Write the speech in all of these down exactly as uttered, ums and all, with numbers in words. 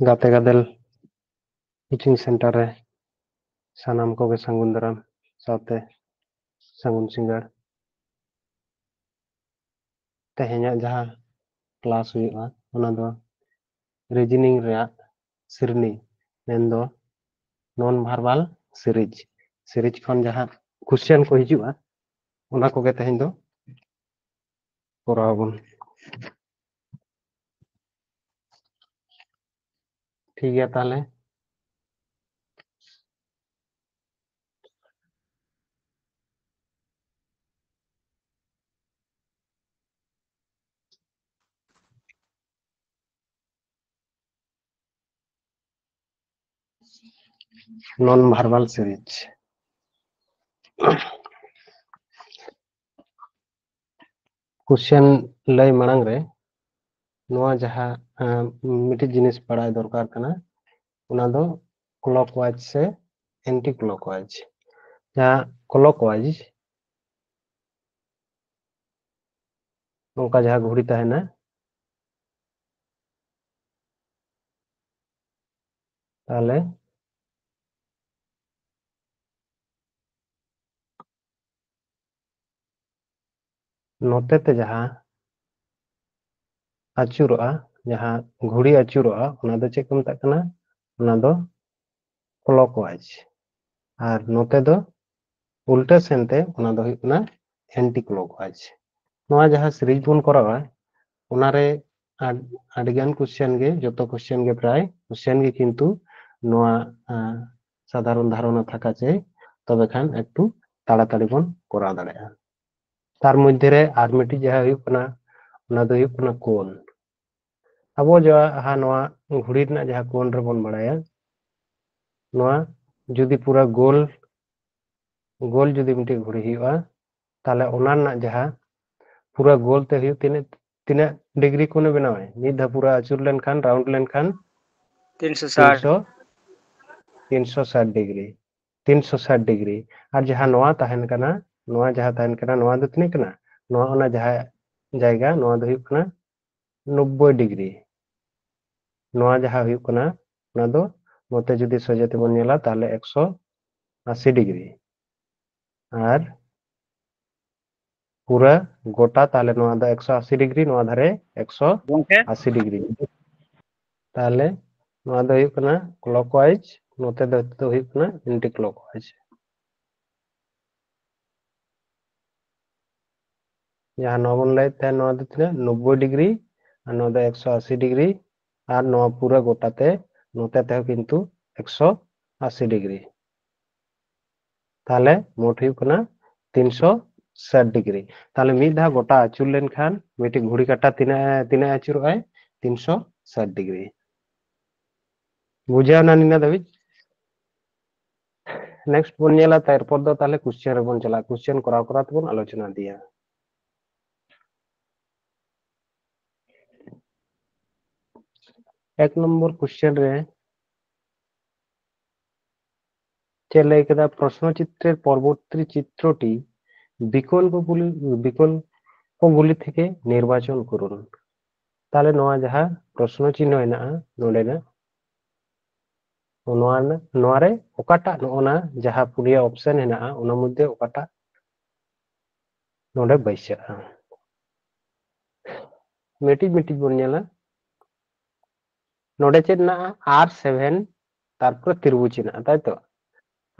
ᱜᱟᱛᱮ ᱜᱟᱫᱮᱞ coaching centre ᱨᱮ ᱥᱟᱱᱟᱢ ᱠᱚᱜᱮ ᱥᱟᱹᱜᱩᱱ ᱫᱟᱨᱟᱢ ᱥᱟᱶᱛᱮ ᱥᱟᱹᱜᱩᱱ ᱥᱤᱸᱜᱟᱹᱲ᱾ ᱛᱮᱦᱮᱧᱟᱜ ᱡᱟᱦᱟᱸ ᱠᱞᱟᱥ ᱦᱩᱭᱩᱜᱼᱟ, ᱚᱱᱟ ᱫᱚ ᱨᱤᱡᱤᱱᱤᱝ ᱨᱮᱭᱟᱜ ᱥᱤᱨᱱᱤ, ᱢᱮᱱᱫᱚ ᱱᱚᱱ ᱵᱷᱟᱨᱵᱟᱞ ᱥᱤᱨᱤᱡᱽ, ᱥᱤᱨᱤᱡᱽ ᱠᱷᱚᱱ ᱡᱟᱦᱟᱸ ᱠᱚᱥᱪᱮᱱ ᱠᱚ ᱦᱤᱡᱩᱜᱼᱟ, ᱚᱱᱟ ᱠᱚᱜᱮ ᱛᱮᱦᱮᱧ ᱫᱚ ᱠᱚᱨᱟᱣ ᱟᱵᱚᱱ᱾ ᱴᱷᱤᱠ ᱜᱮᱭᱟ ᱛᱟᱦᱚᱞᱮ᱾ ᱱᱚᱱ ᱵᱷᱟᱨᱵᱟᱞ ᱥᱤᱨᱤᱡᱽ᱾ ᱠᱚᱥᱪᱮᱱ ᱞᱟᱹᱭ ᱢᱟᱲᱟᱝ ᱨᱮ ᱱᱚᱣᱟ ᱡᱟᱦᱟᱸ, ᱟᱸ, ᱢᱤᱫᱴᱤᱡ ᱡᱤᱱᱤᱥ ᱵᱟᱲᱟᱭ ᱫᱚᱨᱠᱟᱨ ᱠᱟᱱᱟ, ᱚᱱᱟ ᱫᱚ ᱠᱞᱚᱠᱣᱟᱭᱤᱡ ᱥᱮ ᱮᱱᱴᱤ ᱠᱞᱚᱠᱣᱟᱭᱤᱡ᱾ ᱡᱟᱦᱟᱸ ᱠᱞᱚᱠᱣᱟᱭᱤᱡ, ᱱᱚᱝᱠᱟ ᱡᱟᱦᱟᱸ ᱜᱷᱩᱲᱤ ᱛᱟᱦᱮᱱᱟ, ᱛᱟᱦᱚᱞᱮ ᱱᱚᱛᱮ ᱛᱮ ᱡᱟᱦᱟᱸ ᱟᱹᱪᱩᱨᱚᱜᱼᱟ, ᱡᱟᱦᱟᱸ ᱜᱷᱩᱲᱤ ᱟᱹᱪᱩᱨᱚᱜᱼᱟ, ᱚᱱᱟ ᱫᱚ ᱪᱮᱫ ᱠᱚ ᱢᱮᱛᱟᱜ ᱠᱟᱱᱟ? ᱚᱱᱟ ᱫᱚ ᱠᱞᱚᱠᱣᱟᱭᱤᱡ᱾ ᱟᱨ ᱱᱚᱛᱮ ᱫᱚ ᱩᱞᱴᱟᱹ ᱥᱮᱱ ᱛᱮ, ᱚᱱᱟ ᱫᱚ ᱦᱩᱭᱩᱜ ᱠᱟᱱᱟ ᱮᱱᱴᱤ ᱠᱞᱚᱠᱣᱟᱭᱤᱡ᱾ ᱱᱚᱣᱟ ᱡᱟᱦᱟᱸ ᱥᱤᱨᱤᱡᱽ ᱵᱚᱱ ᱠᱚᱨᱟᱣᱟ, ᱚᱱᱟᱨᱮ ᱟᱹᱰ-, ᱟᱹᱰᱤᱜᱟᱱ ᱠᱚᱥᱪᱮᱱ ᱜᱮ, ᱡᱚᱛᱚ ᱠᱚᱥᱪᱮᱱ ᱜᱮ ᱯᱨᱟᱭ ᱠᱚᱥᱪᱮᱱ ᱜᱮ ᱠᱤᱱᱛᱩ ᱱᱚᱣᱟ, ᱟᱸ, ᱥᱟᱫᱷᱟᱨᱚᱱ ᱫᱷᱟᱨᱚᱱᱟ ᱛᱷᱟᱠᱟ ᱪᱟᱭ, ᱛᱚᱵᱮ ᱠᱷᱟᱱ ᱮᱠᱴᱩ ᱛᱟᱲᱟᱛᱟᱲᱤ ᱵᱚᱱ ᱠᱚᱨᱟᱣ ᱫᱟᱲᱮᱭᱟᱜᱼᱟ᱾ ᱛᱟᱨ ᱢᱚᱫᱽᱫᱷᱮ ᱨᱮ ᱟᱨ ᱢᱤᱫᱴᱤᱡ ᱡᱟᱦᱟᱸ ᱦᱩᱭᱩᱜ ᱠᱟᱱᱟ, ᱚᱱᱟ ᱫᱚ ᱦᱩᱭᱩᱜ ᱠᱟᱱᱟ ᱠᱳᱱ᱾ ᱟᱵᱚ ᱡᱟᱦᱟᱸ ᱱᱚᱣᱟ ᱜᱷᱩᱲᱤ ᱨᱮᱱᱟᱜ ᱡᱟᱦᱟᱸ ᱠᱳᱱ ᱨᱮᱵᱚᱱ ᱵᱟᱲᱟᱭᱟ, ᱱᱚᱣᱟ ᱡᱩᱫᱤ ᱯᱩᱨᱟᱹ ᱜᱳᱞ, ᱜᱳᱞ ᱡᱩᱫᱤ ᱢᱤᱫᱴᱤᱡ ᱜᱷᱩᱲᱤ ᱦᱩᱭᱩᱜᱼᱟ, ᱛᱟᱦᱞᱮ ᱚᱱᱟ ᱨᱮᱱᱟᱜ ᱡᱟᱦᱟᱸ ᱯᱩᱨᱟᱹ ᱜᱳᱞ ᱛᱮ ᱦᱩᱭᱩᱜ, ᱛᱤᱱᱟᱹᱜ, ᱛᱤᱱᱟᱹᱜ ᱰᱤᱜᱽᱨᱤ ᱠᱳᱱᱮ ᱵᱮᱱᱟᱣᱟᱭ? ᱢᱤᱫ ᱫᱷᱟᱣ ᱯᱩᱨᱟᱹ ᱟᱹᱪᱩᱨ ᱞᱮᱱᱠᱷᱟᱱ, ᱨᱟᱣᱩᱱᱰ ᱞᱮᱱᱠᱷᱟᱱ ᱛᱤᱱᱥᱚ ᱥᱟᱴ᱾ ᱛᱤᱱᱥᱚ, ᱛᱤᱱᱥᱚ ᱥᱟᱴ ᱰᱤᱜᱽᱨᱤ, ᱛᱤᱱᱥᱚ ᱥᱟᱴ ᱰᱤᱜᱽᱨᱤ᱾ ᱟᱨ ᱡᱟᱦᱟᱸ ᱱᱚᱣᱟ ᱛᱟᱦᱮᱱ ᱠᱟᱱᱟ, ᱱᱚᱣᱟ ᱡᱟᱦᱟᱸ ᱛᱟᱦᱮᱱ ᱠᱟᱱᱟ, ᱱᱚᱣᱟ ᱫᱚ ᱛᱤᱱᱟᱹᱜ ᱠᱟᱱᱟ? ᱱᱚᱣᱟ ᱚᱱᱟ ᱡᱟᱦᱟᱸ ᱡᱟᱭᱜᱟ, ᱱᱚᱣᱟ ᱫᱚ ᱦᱩᱭᱩᱜ ᱠᱟᱱᱟ ᱱᱚᱵᱵᱳᱭ ᱰᱤᱜᱽᱨᱤ᱾ ᱱᱚᱣᱟ ᱡᱟᱦᱟᱸ ᱦᱩᱭᱩᱜ ᱠᱟᱱᱟ, ᱚᱱᱟ ᱫᱚ ᱱᱚᱛᱮ ᱡᱩᱫᱤ ᱥᱚᱡᱷᱮ ᱛᱮᱵᱚᱱ ᱧᱮᱞᱟ, ᱛᱟᱦᱚᱞᱮ ᱮᱠᱥᱚ ᱟᱥᱤ ᱰᱤᱜᱽᱨᱤ, ᱟᱨ ᱯᱩᱨᱟᱹ ᱜᱚᱴᱟ, ᱛᱟᱦᱚᱞᱮ ᱱᱚᱣᱟ ᱫᱚ ᱮᱠᱥᱚ ᱟᱥᱤ ᱰᱤᱜᱽᱨᱤ, ᱱᱚᱣᱟ ᱫᱷᱟᱨᱮ ᱮᱠᱥᱚ ᱜᱚᱝᱠᱮ? ᱟᱥᱤ ᱰᱤᱜᱽᱨᱤ᱾ ᱛᱟᱦᱚᱞᱮ ᱱᱚᱣᱟ ᱫᱚ ᱦᱩᱭᱩᱜ ᱠᱟᱱᱟ ᱠᱞᱚᱠᱣᱟᱭᱤᱡ, ᱱᱚᱛᱮ ᱫᱚ, ᱫᱚ ᱦᱩᱭᱩᱜ ᱠᱟᱱᱟ ᱮᱱᱴᱤ ᱠᱞᱚᱠᱣᱟᱭᱤᱡ᱾ ᱡᱟᱦᱟᱸ ᱱᱚᱣᱟ ᱵᱚᱱ ᱞᱟᱹᱭᱮᱫ ᱛᱟᱦᱮᱸ, ᱱᱚᱣᱟ ᱫᱚ ᱛᱤᱱᱟᱹᱜ? ᱱᱚᱵᱵᱳᱭ ᱰᱤᱜᱽᱨᱤ, ᱟᱨ ᱱᱚᱣᱟ ᱫᱚ ᱮᱠᱥᱚ ᱟᱥᱤ ᱰᱤᱜᱽᱨᱤ, ᱟᱨ ᱱᱚᱣᱟ ᱯᱩᱨᱟᱹ ᱜᱚᱴᱟᱛᱮ ᱱᱚᱛᱮ ᱛᱮᱦᱚᱸ ᱠᱤᱱᱛᱩ ᱮᱠᱥᱚ ᱟᱥᱤ ᱰᱤᱜᱽᱨᱤ᱾ ᱛᱟᱦᱚᱞᱮ ᱢᱳᱴ ᱦᱩᱭᱩᱜ ᱠᱟᱱᱟ ᱛᱤᱱᱥᱚ ᱥᱟᱴ ᱰᱤᱜᱽᱨᱤ᱾ ᱛᱟᱦᱚᱞᱮ ᱢᱤᱫ ᱫᱷᱟᱣ ᱜᱚᱴᱟ ᱟᱹᱪᱩᱨ ᱞᱮᱱᱠᱷᱟᱱ ᱢᱤᱫᱴᱤᱡ ᱜᱷᱩᱲᱤ ᱠᱟᱴᱟ ᱛᱤᱱᱟᱹᱜ, ᱛᱤᱱᱟᱹᱜ ᱟᱹᱪᱩᱨᱚᱜᱼᱟᱭ? ᱛᱤᱱᱥᱚ ᱥᱟᱴ ᱰᱤᱜᱽᱨᱤ᱾ ᱵᱩᱡᱷᱟᱹᱣ ᱱᱟ ᱱᱤᱱᱟᱹ ᱫᱷᱟᱹᱵᱤᱡ? ᱱᱮᱠᱥᱴ ᱵᱚᱱ ᱧᱮᱞᱟ, ᱛᱟᱨᱯᱚᱨ ᱫᱚ ᱛᱟᱦᱚᱞᱮ ᱠᱚᱥᱪᱮᱱ ᱨᱮᱵᱚᱱ ᱪᱟᱞᱟᱜᱼᱟ, ᱠᱚᱥᱪᱮᱱ ᱠᱚᱨᱟᱣ ᱠᱚᱨᱟᱣ ᱛᱮᱵᱚᱱ ᱟᱞᱳᱪᱚᱱᱟ ᱤᱫᱤᱭᱟ᱾ ᱮᱠ ᱱᱚᱢᱵᱚᱨ ᱠᱚᱥᱪᱮᱱ ᱨᱮ ᱪᱮᱫ ᱞᱟᱹᱭ ᱠᱮᱫᱟ? ᱯᱨᱚᱥᱱᱚ ᱪᱤᱛᱨᱮᱨ ᱯᱚᱨᱚᱵᱚᱨᱛᱤ ᱪᱤᱛᱨᱚᱴᱤ ᱵᱤᱠᱚᱞᱯᱚ ᱜᱩᱞᱤ, ᱵᱤᱠᱚᱞᱯᱚ ᱜᱩᱞᱤ ᱛᱷᱮᱠᱮ ᱱᱤᱨᱵᱟᱪᱚᱱ ᱠᱚᱨᱩᱱ᱾ ᱛᱟᱦᱚᱞᱮ ᱱᱚᱣᱟ ᱡᱟᱦᱟᱸ ᱯᱨᱚᱥᱱᱚ ᱪᱤᱱᱦᱚ ᱦᱮᱱᱟᱜᱼᱟ ᱱᱚᱰᱮᱱᱟᱜ, ᱱᱚᱣᱟ ᱨᱮᱱᱟᱜ, ᱱᱚᱣᱟ ᱨᱮ ᱚᱠᱟᱴᱟᱜ ᱱᱚᱜᱼᱚ ᱱᱟ ᱡᱟᱦᱟᱸ ᱯᱩᱱᱭᱟ ᱚᱯᱥᱮᱱ ᱦᱮᱱᱟᱜᱼᱟ, ᱚᱱᱟ ᱢᱚᱫᱽᱫᱷᱮ ᱚᱠᱟᱴᱟᱜ ᱱᱚᱰᱮ ᱵᱟᱹᱭᱥᱟᱹᱜᱼᱟ? ᱢᱤᱫᱴᱤᱡ ᱢᱤᱫᱴᱤᱡ ᱵᱚᱱ ᱧᱮᱞᱟ᱾ ᱱᱚᱰᱮ ᱪᱮᱫ ᱢᱮᱱᱟᱜᱼᱟ? ᱟᱨ ᱥᱮᱵᱷᱮᱱ, ᱛᱟᱨᱯᱚᱨᱮ ᱛᱤᱨᱵᱩᱡᱽ ᱦᱮᱱᱟᱜᱼᱟ, ᱛᱟᱭ ᱛᱚ?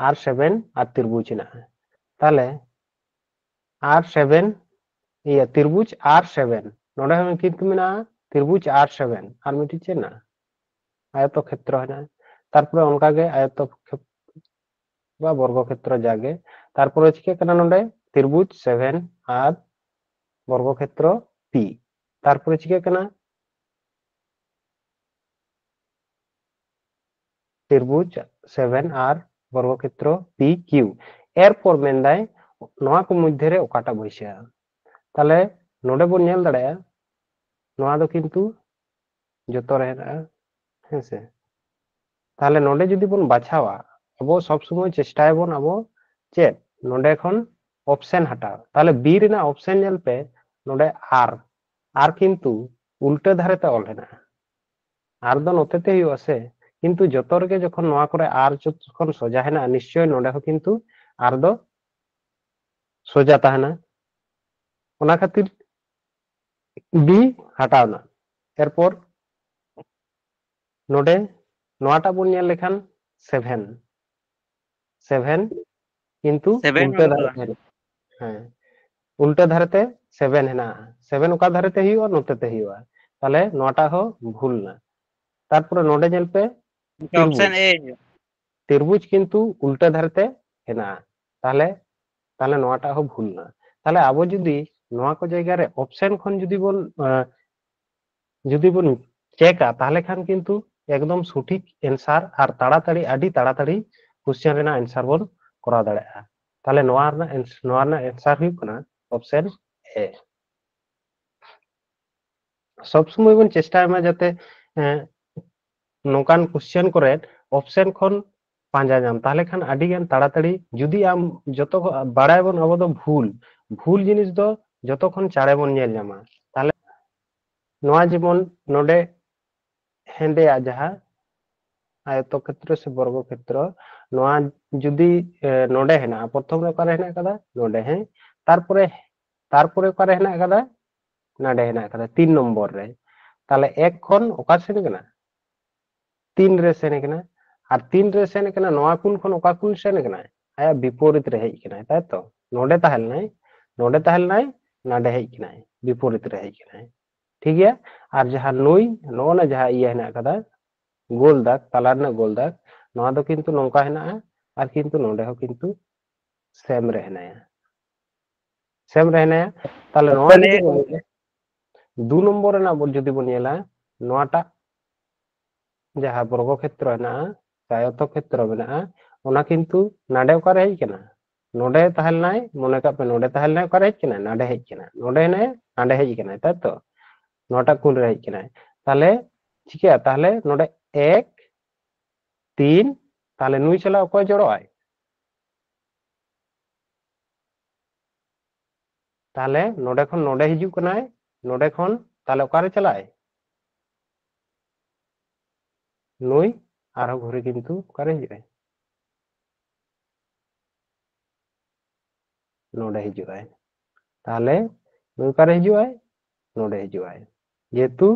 ᱟᱨ ᱥᱮᱵᱷᱮᱱ ᱟᱨ ᱛᱤᱨᱵᱩᱡᱽ ᱦᱮᱱᱟᱜᱼᱟ᱾ ᱛᱟᱦᱞᱮ ᱟᱨ ᱥᱮᱵᱷᱮᱱ, ᱤᱭᱟᱹ, ᱛᱤᱨᱵᱩᱡᱽ ᱟᱨ ᱥᱮᱵᱷᱮᱱ, ᱱᱚᱰᱮ ᱦᱚᱸ ᱠᱤᱱᱛᱩ ᱢᱮᱱᱟᱜᱼᱟ ᱛᱤᱨᱵᱩᱡᱽ ᱟᱨ ᱥᱮᱵᱷᱮᱱ, ᱟᱨ ᱢᱤᱫᱴᱤᱡ ᱪᱮᱫ ᱢᱮᱱᱟᱜᱼᱟ? ᱟᱭᱚᱛᱚ ᱠᱷᱮᱛᱨᱚ ᱦᱮᱱᱟᱜᱼᱟ᱾ ᱛᱟᱨᱯᱚᱨᱮ ᱚᱱᱠᱟᱜᱮ ᱟᱭᱚᱛᱚ ᱠᱷᱮ-, ᱵᱟ ᱵᱚᱨᱜᱚ ᱠᱷᱮᱛᱨᱚ ᱡᱟᱜᱮ᱾ ᱛᱟᱨᱯᱚᱨᱮ ᱪᱤᱠᱟᱹᱜ ᱠᱟᱱᱟ ᱱᱚᱰᱮ? ᱛᱤᱨᱵᱩᱡᱽ ᱥᱮᱵᱷᱮᱱ ᱟᱨ ᱵᱚᱨᱜᱚ ᱠᱷᱮᱛᱨᱚ ᱯᱤ᱾ ᱛᱟᱨᱯᱚᱨᱮ ᱪᱤᱠᱟᱹᱜ ᱠᱟᱱᱟ? ᱛᱤᱨᱵᱩᱡᱽ ᱥᱮᱵᱷᱮᱱ ᱟᱨ ᱵᱚᱨᱜᱚ ᱠᱷᱮᱛᱨᱚ ᱯᱤ ᱠᱤᱭᱩ᱾ ᱮᱨᱯᱚᱨ ᱢᱮᱱᱫᱟᱭ ᱱᱚᱣᱟ ᱠᱚ ᱢᱚᱫᱽᱫᱷᱮ ᱨᱮ ᱚᱠᱟᱴᱟᱜ ᱵᱟᱹᱭᱥᱟᱹᱜᱼᱟ? ᱛᱟᱦᱞᱮ ᱱᱚᱰᱮ ᱵᱚᱱ ᱧᱮᱞ ᱫᱟᱲᱮᱭᱟᱜᱼᱟ, ᱱᱚᱣᱟ ᱫᱚ ᱠᱤᱱᱛᱩ ᱡᱚᱛᱚ ᱨᱮ ᱦᱮᱱᱟᱜᱼᱟ, ᱦᱮᱸ ᱥᱮ? ᱛᱟᱦᱞᱮ ᱱᱚᱰᱮ ᱡᱩᱫᱤ ᱵᱚᱱ ᱵᱟᱪᱷᱟᱣᱟ, ᱟᱵᱚ ᱥᱚᱵ ᱥᱚᱢᱚᱭ ᱪᱮᱥᱴᱟᱭᱟᱵᱚᱱ ᱟᱵᱚ ᱪᱮᱫ? ᱱᱚᱰᱮ ᱠᱷᱚᱱ ᱚᱯᱥᱮᱱ ᱦᱟᱴᱟᱣ᱾ ᱛᱟᱦᱞᱮ ᱵᱤ ᱨᱮᱱᱟᱜ ᱚᱯᱥᱮᱱ ᱧᱮᱞ ᱯᱮ, ᱱᱚᱰᱮ ᱟᱨ, ᱟᱨ ᱠᱤᱱᱛᱩ ᱩᱞᱴᱟᱹ ᱫᱷᱟᱨᱮ ᱛᱮ ᱚᱞ ᱦᱮᱱᱟᱜᱼᱟ᱾ ᱟᱨ ᱫᱚ ᱱᱚᱛᱮ ᱛᱮ ᱦᱩᱭᱩᱜᱼᱟ ᱥᱮ, ᱠᱤᱱᱛᱩ ᱡᱚᱛᱚ ᱨᱮᱜᱮ ᱡᱚᱠᱷᱚᱱ ᱱᱚᱣᱟ ᱠᱚᱨᱮ ᱟᱨ ᱡᱚᱠᱷᱚᱱ ᱥᱚᱡᱟ ᱦᱮᱱᱟᱜᱼᱟ, ᱱᱤᱥᱪᱚᱭ ᱱᱚᱰᱮ ᱦᱚᱸ ᱠᱤᱱᱛᱩ ᱟᱨ ᱫᱚ ᱥᱚᱡᱟ ᱛᱟᱦᱮᱱᱟ᱾ ᱚᱱᱟ ᱠᱷᱟᱹᱛᱤᱨ ᱵᱤ ᱦᱟᱴᱟᱣ ᱮᱱᱟ᱾ ᱮᱨᱯᱚᱨ ᱱᱚᱰᱮ ᱱᱚᱣᱟᱴᱟᱜ ᱵᱚᱱ ᱧᱮᱞ ᱞᱮᱠᱷᱟᱱ ᱥᱮᱵᱷᱮᱱ, ᱥᱮᱵᱷᱮᱱ ᱠᱤᱱᱛᱩ ᱥᱮᱵᱷᱮᱱ ᱩᱞᱴᱟᱹ ᱦᱩᱭᱩᱜᱼᱟ᱾ ᱫᱷᱟᱨᱮ ᱛᱮ, ᱦᱮᱸ, ᱩᱞᱴᱟᱹ ᱫᱷᱟᱨᱮ ᱛᱮ ᱥᱮᱵᱷᱮᱱ ᱦᱮᱱᱟᱜᱼᱟ᱾ ᱥᱮᱵᱷᱮᱱ ᱚᱠᱟ ᱫᱷᱟᱨᱮ ᱛᱮ ᱦᱩᱭᱩᱜᱼᱟ? ᱱᱚᱛᱮ ᱛᱮ ᱦᱩᱭᱩᱜᱼᱟ᱾ ᱛᱟᱦᱞᱮ ᱱᱚᱣᱟᱴᱟᱜ ᱦᱚᱸ ᱵᱷᱩᱞ ᱮᱱᱟ᱾ ᱛᱟᱨᱯᱚᱨᱮ ᱱᱚᱰᱮ ᱧᱮᱞ ᱯᱮ, ᱛᱤᱨᱵᱩᱡᱽ᱾ ᱚᱯᱥᱮᱱ ᱮ ᱦᱩᱭᱩᱜᱼᱟ᱾ ᱛᱤᱨᱵᱩᱡᱽ ᱠᱤᱱᱛᱩ ᱩᱞᱴᱟᱹ ᱫᱷᱟᱨᱮ ᱛᱮ ᱦᱮᱱᱟᱜᱼᱟ᱾ ᱛᱟᱦᱞᱮ, ᱛᱟᱦᱞᱮ ᱱᱚᱣᱟᱴᱟᱜ ᱦᱚᱸ ᱵᱷᱩᱞ ᱮᱱᱟ᱾ ᱛᱟᱦᱞᱮ ᱟᱵᱚ ᱡᱩᱫᱤ ᱱᱚᱣᱟ ᱠᱚ ᱡᱟᱭᱜᱟ ᱨᱮ ᱚᱯᱥᱮᱱ ᱠᱷᱚᱱ ᱡᱩᱫᱤ ᱵᱚᱱ, ᱟᱸ, ᱡᱩᱫᱤ ᱵᱚᱱ ᱪᱮᱠᱟ, ᱛᱟᱦᱞᱮ ᱠᱷᱟᱱ ᱠᱤᱱᱛᱩ ᱮᱠᱫᱚᱢ ᱥᱚᱴᱷᱤᱠ ᱮᱱᱥᱟᱨ ᱟᱨ ᱛᱟᱲᱟᱛᱟᱲᱤ, ᱟᱹᱰᱤ ᱛᱟᱲᱟᱛᱟᱲᱤ ᱠᱚᱥᱪᱮᱱ ᱨᱮᱱᱟᱜ ᱮᱱᱥᱟᱨ ᱵᱚᱱ ᱠᱚᱨᱟᱣ ᱫᱟᱲᱮᱭᱟᱜᱼᱟ᱾ ᱛᱟᱦᱞᱮ ᱱᱚᱣᱟ ᱨᱮᱱᱟᱜ ᱮᱱᱥ-, ᱱᱚᱣᱟ ᱨᱮᱱᱟᱜ ᱮᱱᱥᱟᱨ ᱦᱩᱭᱩᱜ ᱠᱟᱱᱟ ᱚᱯᱥᱮᱱ ᱮ᱾ ᱥᱚᱵ ᱥᱚᱢᱚᱭ ᱵᱚᱱ ᱪᱮᱥᱴᱟᱭ ᱢᱟ ᱡᱟᱛᱮ, ᱮᱸ, ᱱᱚᱝᱠᱟᱱ ᱠᱚᱥᱪᱮᱱ ᱠᱚᱨᱮ ᱚᱯᱥᱮᱱ ᱠᱷᱚᱱ ᱯᱟᱸᱡᱟ ᱧᱟᱢ, ᱛᱟᱦᱞᱮ ᱠᱷᱟᱱ ᱟᱹᱰᱤ ᱜᱟᱱ ᱛᱟᱲᱟᱛᱟᱲᱤ, ᱡᱩᱫᱤ ᱟᱢ ᱡᱚᱛᱚ ᱠᱚ ᱵᱟᱲᱟᱭ ᱵᱚᱱ ᱟᱵᱚ ᱫᱚ ᱵᱷᱩᱞ, ᱵᱷᱩᱞ ᱡᱤᱱᱤᱥ ᱫᱚ ᱡᱚᱛᱚ ᱠᱷᱚᱱ ᱪᱟᱬᱮ ᱵᱚᱱ ᱧᱮᱞ ᱧᱟᱢᱟ᱾ ᱛᱟᱦᱞᱮ ᱱᱚᱣᱟ ᱡᱮᱢᱚᱱ ᱱᱚᱰᱮ ᱦᱮᱸᱫᱮᱭᱟᱜ ᱡᱟᱦᱟᱸ ᱟᱭᱚᱛᱚ ᱠᱷᱮᱛᱨᱚ ᱥᱮ ᱵᱚᱨᱜᱚ ᱠᱷᱮᱛᱨᱚ, ᱱᱚᱣᱟ ᱡᱩᱫᱤ, ᱮ, ᱱᱚᱰᱮ ᱦᱮᱱᱟᱜᱼᱟ, ᱯᱨᱚᱛᱷᱚᱢ ᱨᱮ ᱚᱠᱟᱨᱮ ᱦᱮᱱᱟᱜ ᱟᱠᱟᱫᱟ? ᱱᱚᱰᱮ, ᱦᱮᱸ᱾ ᱛᱟᱨᱯᱚᱨᱮ, ᱛᱟᱨᱯᱚᱨᱮ ᱚᱠᱟᱨᱮ ᱦᱮᱱᱟᱜ ᱟᱠᱟᱫᱟ? ᱱᱟᱰᱮ ᱦᱮᱱᱟᱜ ᱟᱠᱟᱫᱟ, ᱛᱤᱱ ᱱᱚᱢᱵᱚᱨ ᱨᱮ᱾ ᱛᱟᱦᱞᱮ ᱮᱠ ᱠᱷᱚᱱ ᱚᱠᱟ ᱥᱮᱱ ᱠᱟᱱᱟ? ᱛᱤᱱ ᱨᱮ ᱥᱮᱱ ᱠᱟᱱᱟ᱾ ᱟᱨ ᱛᱤᱱ ᱨᱮ ᱥᱮᱱ ᱠᱟᱱᱟ, ᱱᱚᱣᱟ ᱠᱩᱱ ᱠᱷᱚᱱ ᱚᱠᱟ ᱠᱩᱱ ᱥᱮᱱ ᱠᱟᱱᱟ? ᱟᱭᱟᱜ ᱵᱤᱯᱚᱨᱤᱛ ᱨᱮ ᱦᱮᱡ ᱠᱟᱱᱟᱭ, ᱛᱟᱭ ᱛᱚ? ᱱᱚᱰᱮ ᱛᱟᱦᱮᱸ ᱞᱮᱱᱟᱭ, ᱱᱚᱰᱮ ᱛᱟᱦᱮᱸ ᱞᱮᱱᱟᱭ, ᱱᱟᱰᱮ ᱦᱮᱡ ᱠᱟᱱᱟᱭ, ᱵᱤᱯᱚᱨᱤᱛ ᱨᱮ ᱦᱮᱡ ᱠᱟᱱᱟᱭ᱾ ᱴᱷᱤᱠ ᱜᱮᱭᱟ? ᱟᱨ ᱡᱟᱦᱟᱸ ᱱᱩᱭ, ᱱᱚᱜᱼᱚ ᱱᱟ ᱡᱟᱦᱟᱸ ᱤᱭᱟᱹ ᱦᱮᱱᱟᱜ ᱟᱠᱟᱫᱟ, ᱜᱳᱞ ᱫᱟᱜᱽ, ᱛᱟᱞᱟ ᱨᱮᱱᱟᱜ ᱜᱳᱞ ᱫᱟᱜᱽ, ᱱᱚᱣᱟ ᱫᱚ ᱠᱤᱱᱛᱩ ᱱᱚᱝᱠᱟ ᱦᱮᱱᱟᱜᱼᱟ, ᱟᱨ ᱠᱤᱱᱛᱩ ᱱᱚᱰᱮ ᱦᱚᱸ ᱠᱤᱱᱛᱩ ᱥᱮᱢ ᱨᱮ ᱦᱮᱱᱟᱭᱟ, ᱥᱮᱢ ᱨᱮ ᱦᱮᱱᱟᱭᱟ᱾ ᱛᱟᱦᱞᱮ ᱱᱚᱣᱟ ᱛᱟᱦᱞᱮ ᱡᱩᱫᱤ ᱵᱚᱱ ᱧᱮᱞᱟ, ᱫᱩ ᱱᱚᱢᱵᱚᱨ ᱨᱮᱱᱟᱜ ᱵᱚᱱ ᱡᱩᱫᱤ ᱵᱚᱱ ᱧᱮᱞᱟ, ᱱᱚᱣᱟᱴᱟᱜ ᱡᱟᱦᱟᱸ ᱵᱚᱨᱜᱚ ᱠᱷᱮᱛᱨᱚ ᱦᱮᱱᱟᱜᱼᱟ, ᱥᱮ ᱟᱭᱚᱛᱚ ᱠᱷᱮᱛᱨᱚ ᱢᱮᱱᱟᱜᱼᱟ, ᱚᱱᱟ ᱠᱤᱱᱛᱩ ᱱᱟᱰᱮ ᱚᱠᱟᱨᱮ ᱦᱮᱡ ᱠᱟᱱᱟ? ᱱᱚᱰᱮ ᱛᱟᱦᱮᱸ ᱞᱮᱱᱟᱭ, ᱢᱚᱱᱮ ᱠᱟᱜ ᱯᱮ, ᱱᱚᱰᱮ ᱛᱟᱦᱮᱸ ᱞᱮᱱᱟᱭ, ᱚᱠᱟᱨᱮ ᱦᱮᱡ ᱠᱟᱱᱟ? ᱱᱟᱰᱮ ᱦᱮᱡ ᱠᱟᱱᱟ᱾ ᱱᱚᱰᱮ ᱦᱮᱱᱟᱭ, ᱱᱟᱰᱮ ᱦᱮᱡ ᱠᱟᱱᱟᱭ, ᱛᱟᱭ ᱛᱚ? ᱱᱚᱣᱟᱴᱟᱜ ᱠᱩᱱ ᱨᱮ ᱦᱮᱡ ᱠᱟᱱᱟᱭ᱾ ᱛᱟᱦᱞᱮ ᱪᱤᱠᱟᱹᱜᱼᱟ? ᱛᱟᱦᱞᱮ ᱱᱚᱰᱮ ᱮᱠ, ᱛᱤᱱ, ᱛᱟᱦᱞᱮ ᱱᱩᱭ ᱥᱟᱞᱟᱜ ᱚᱠᱚᱭ ᱡᱚᱲᱚᱜᱼᱟᱭ? ᱛᱟᱦᱞᱮ ᱱᱚᱰᱮ ᱠᱷᱚᱱ ᱱᱚᱰᱮ ᱦᱤᱡᱩᱜ ᱠᱟᱱᱟᱭ, ᱱᱚᱰᱮ ᱠᱷᱚᱱ ᱛᱟᱦᱞᱮ ᱚᱠᱟᱨᱮ ᱪᱟᱞᱟᱜᱼᱟᱭ? ᱱᱩᱭ ᱟᱨᱦᱚᱸ ᱜᱷᱩᱨᱮ ᱠᱤᱱᱛᱩ ᱚᱠᱟᱨᱮ ᱦᱤᱡᱩᱜ ᱟᱭ? ᱱᱚᱰᱮ ᱦᱤᱡᱩᱜ ᱟᱭ᱾ ᱛᱟᱦᱞᱮ ᱱᱩᱭ ᱚᱠᱟᱨᱮ ᱦᱤᱡᱩᱜ ᱟᱭ? ᱱᱚᱰᱮ ᱦᱤᱡᱩᱜ ᱟᱭ᱾ ᱡᱮᱦᱮᱛᱩ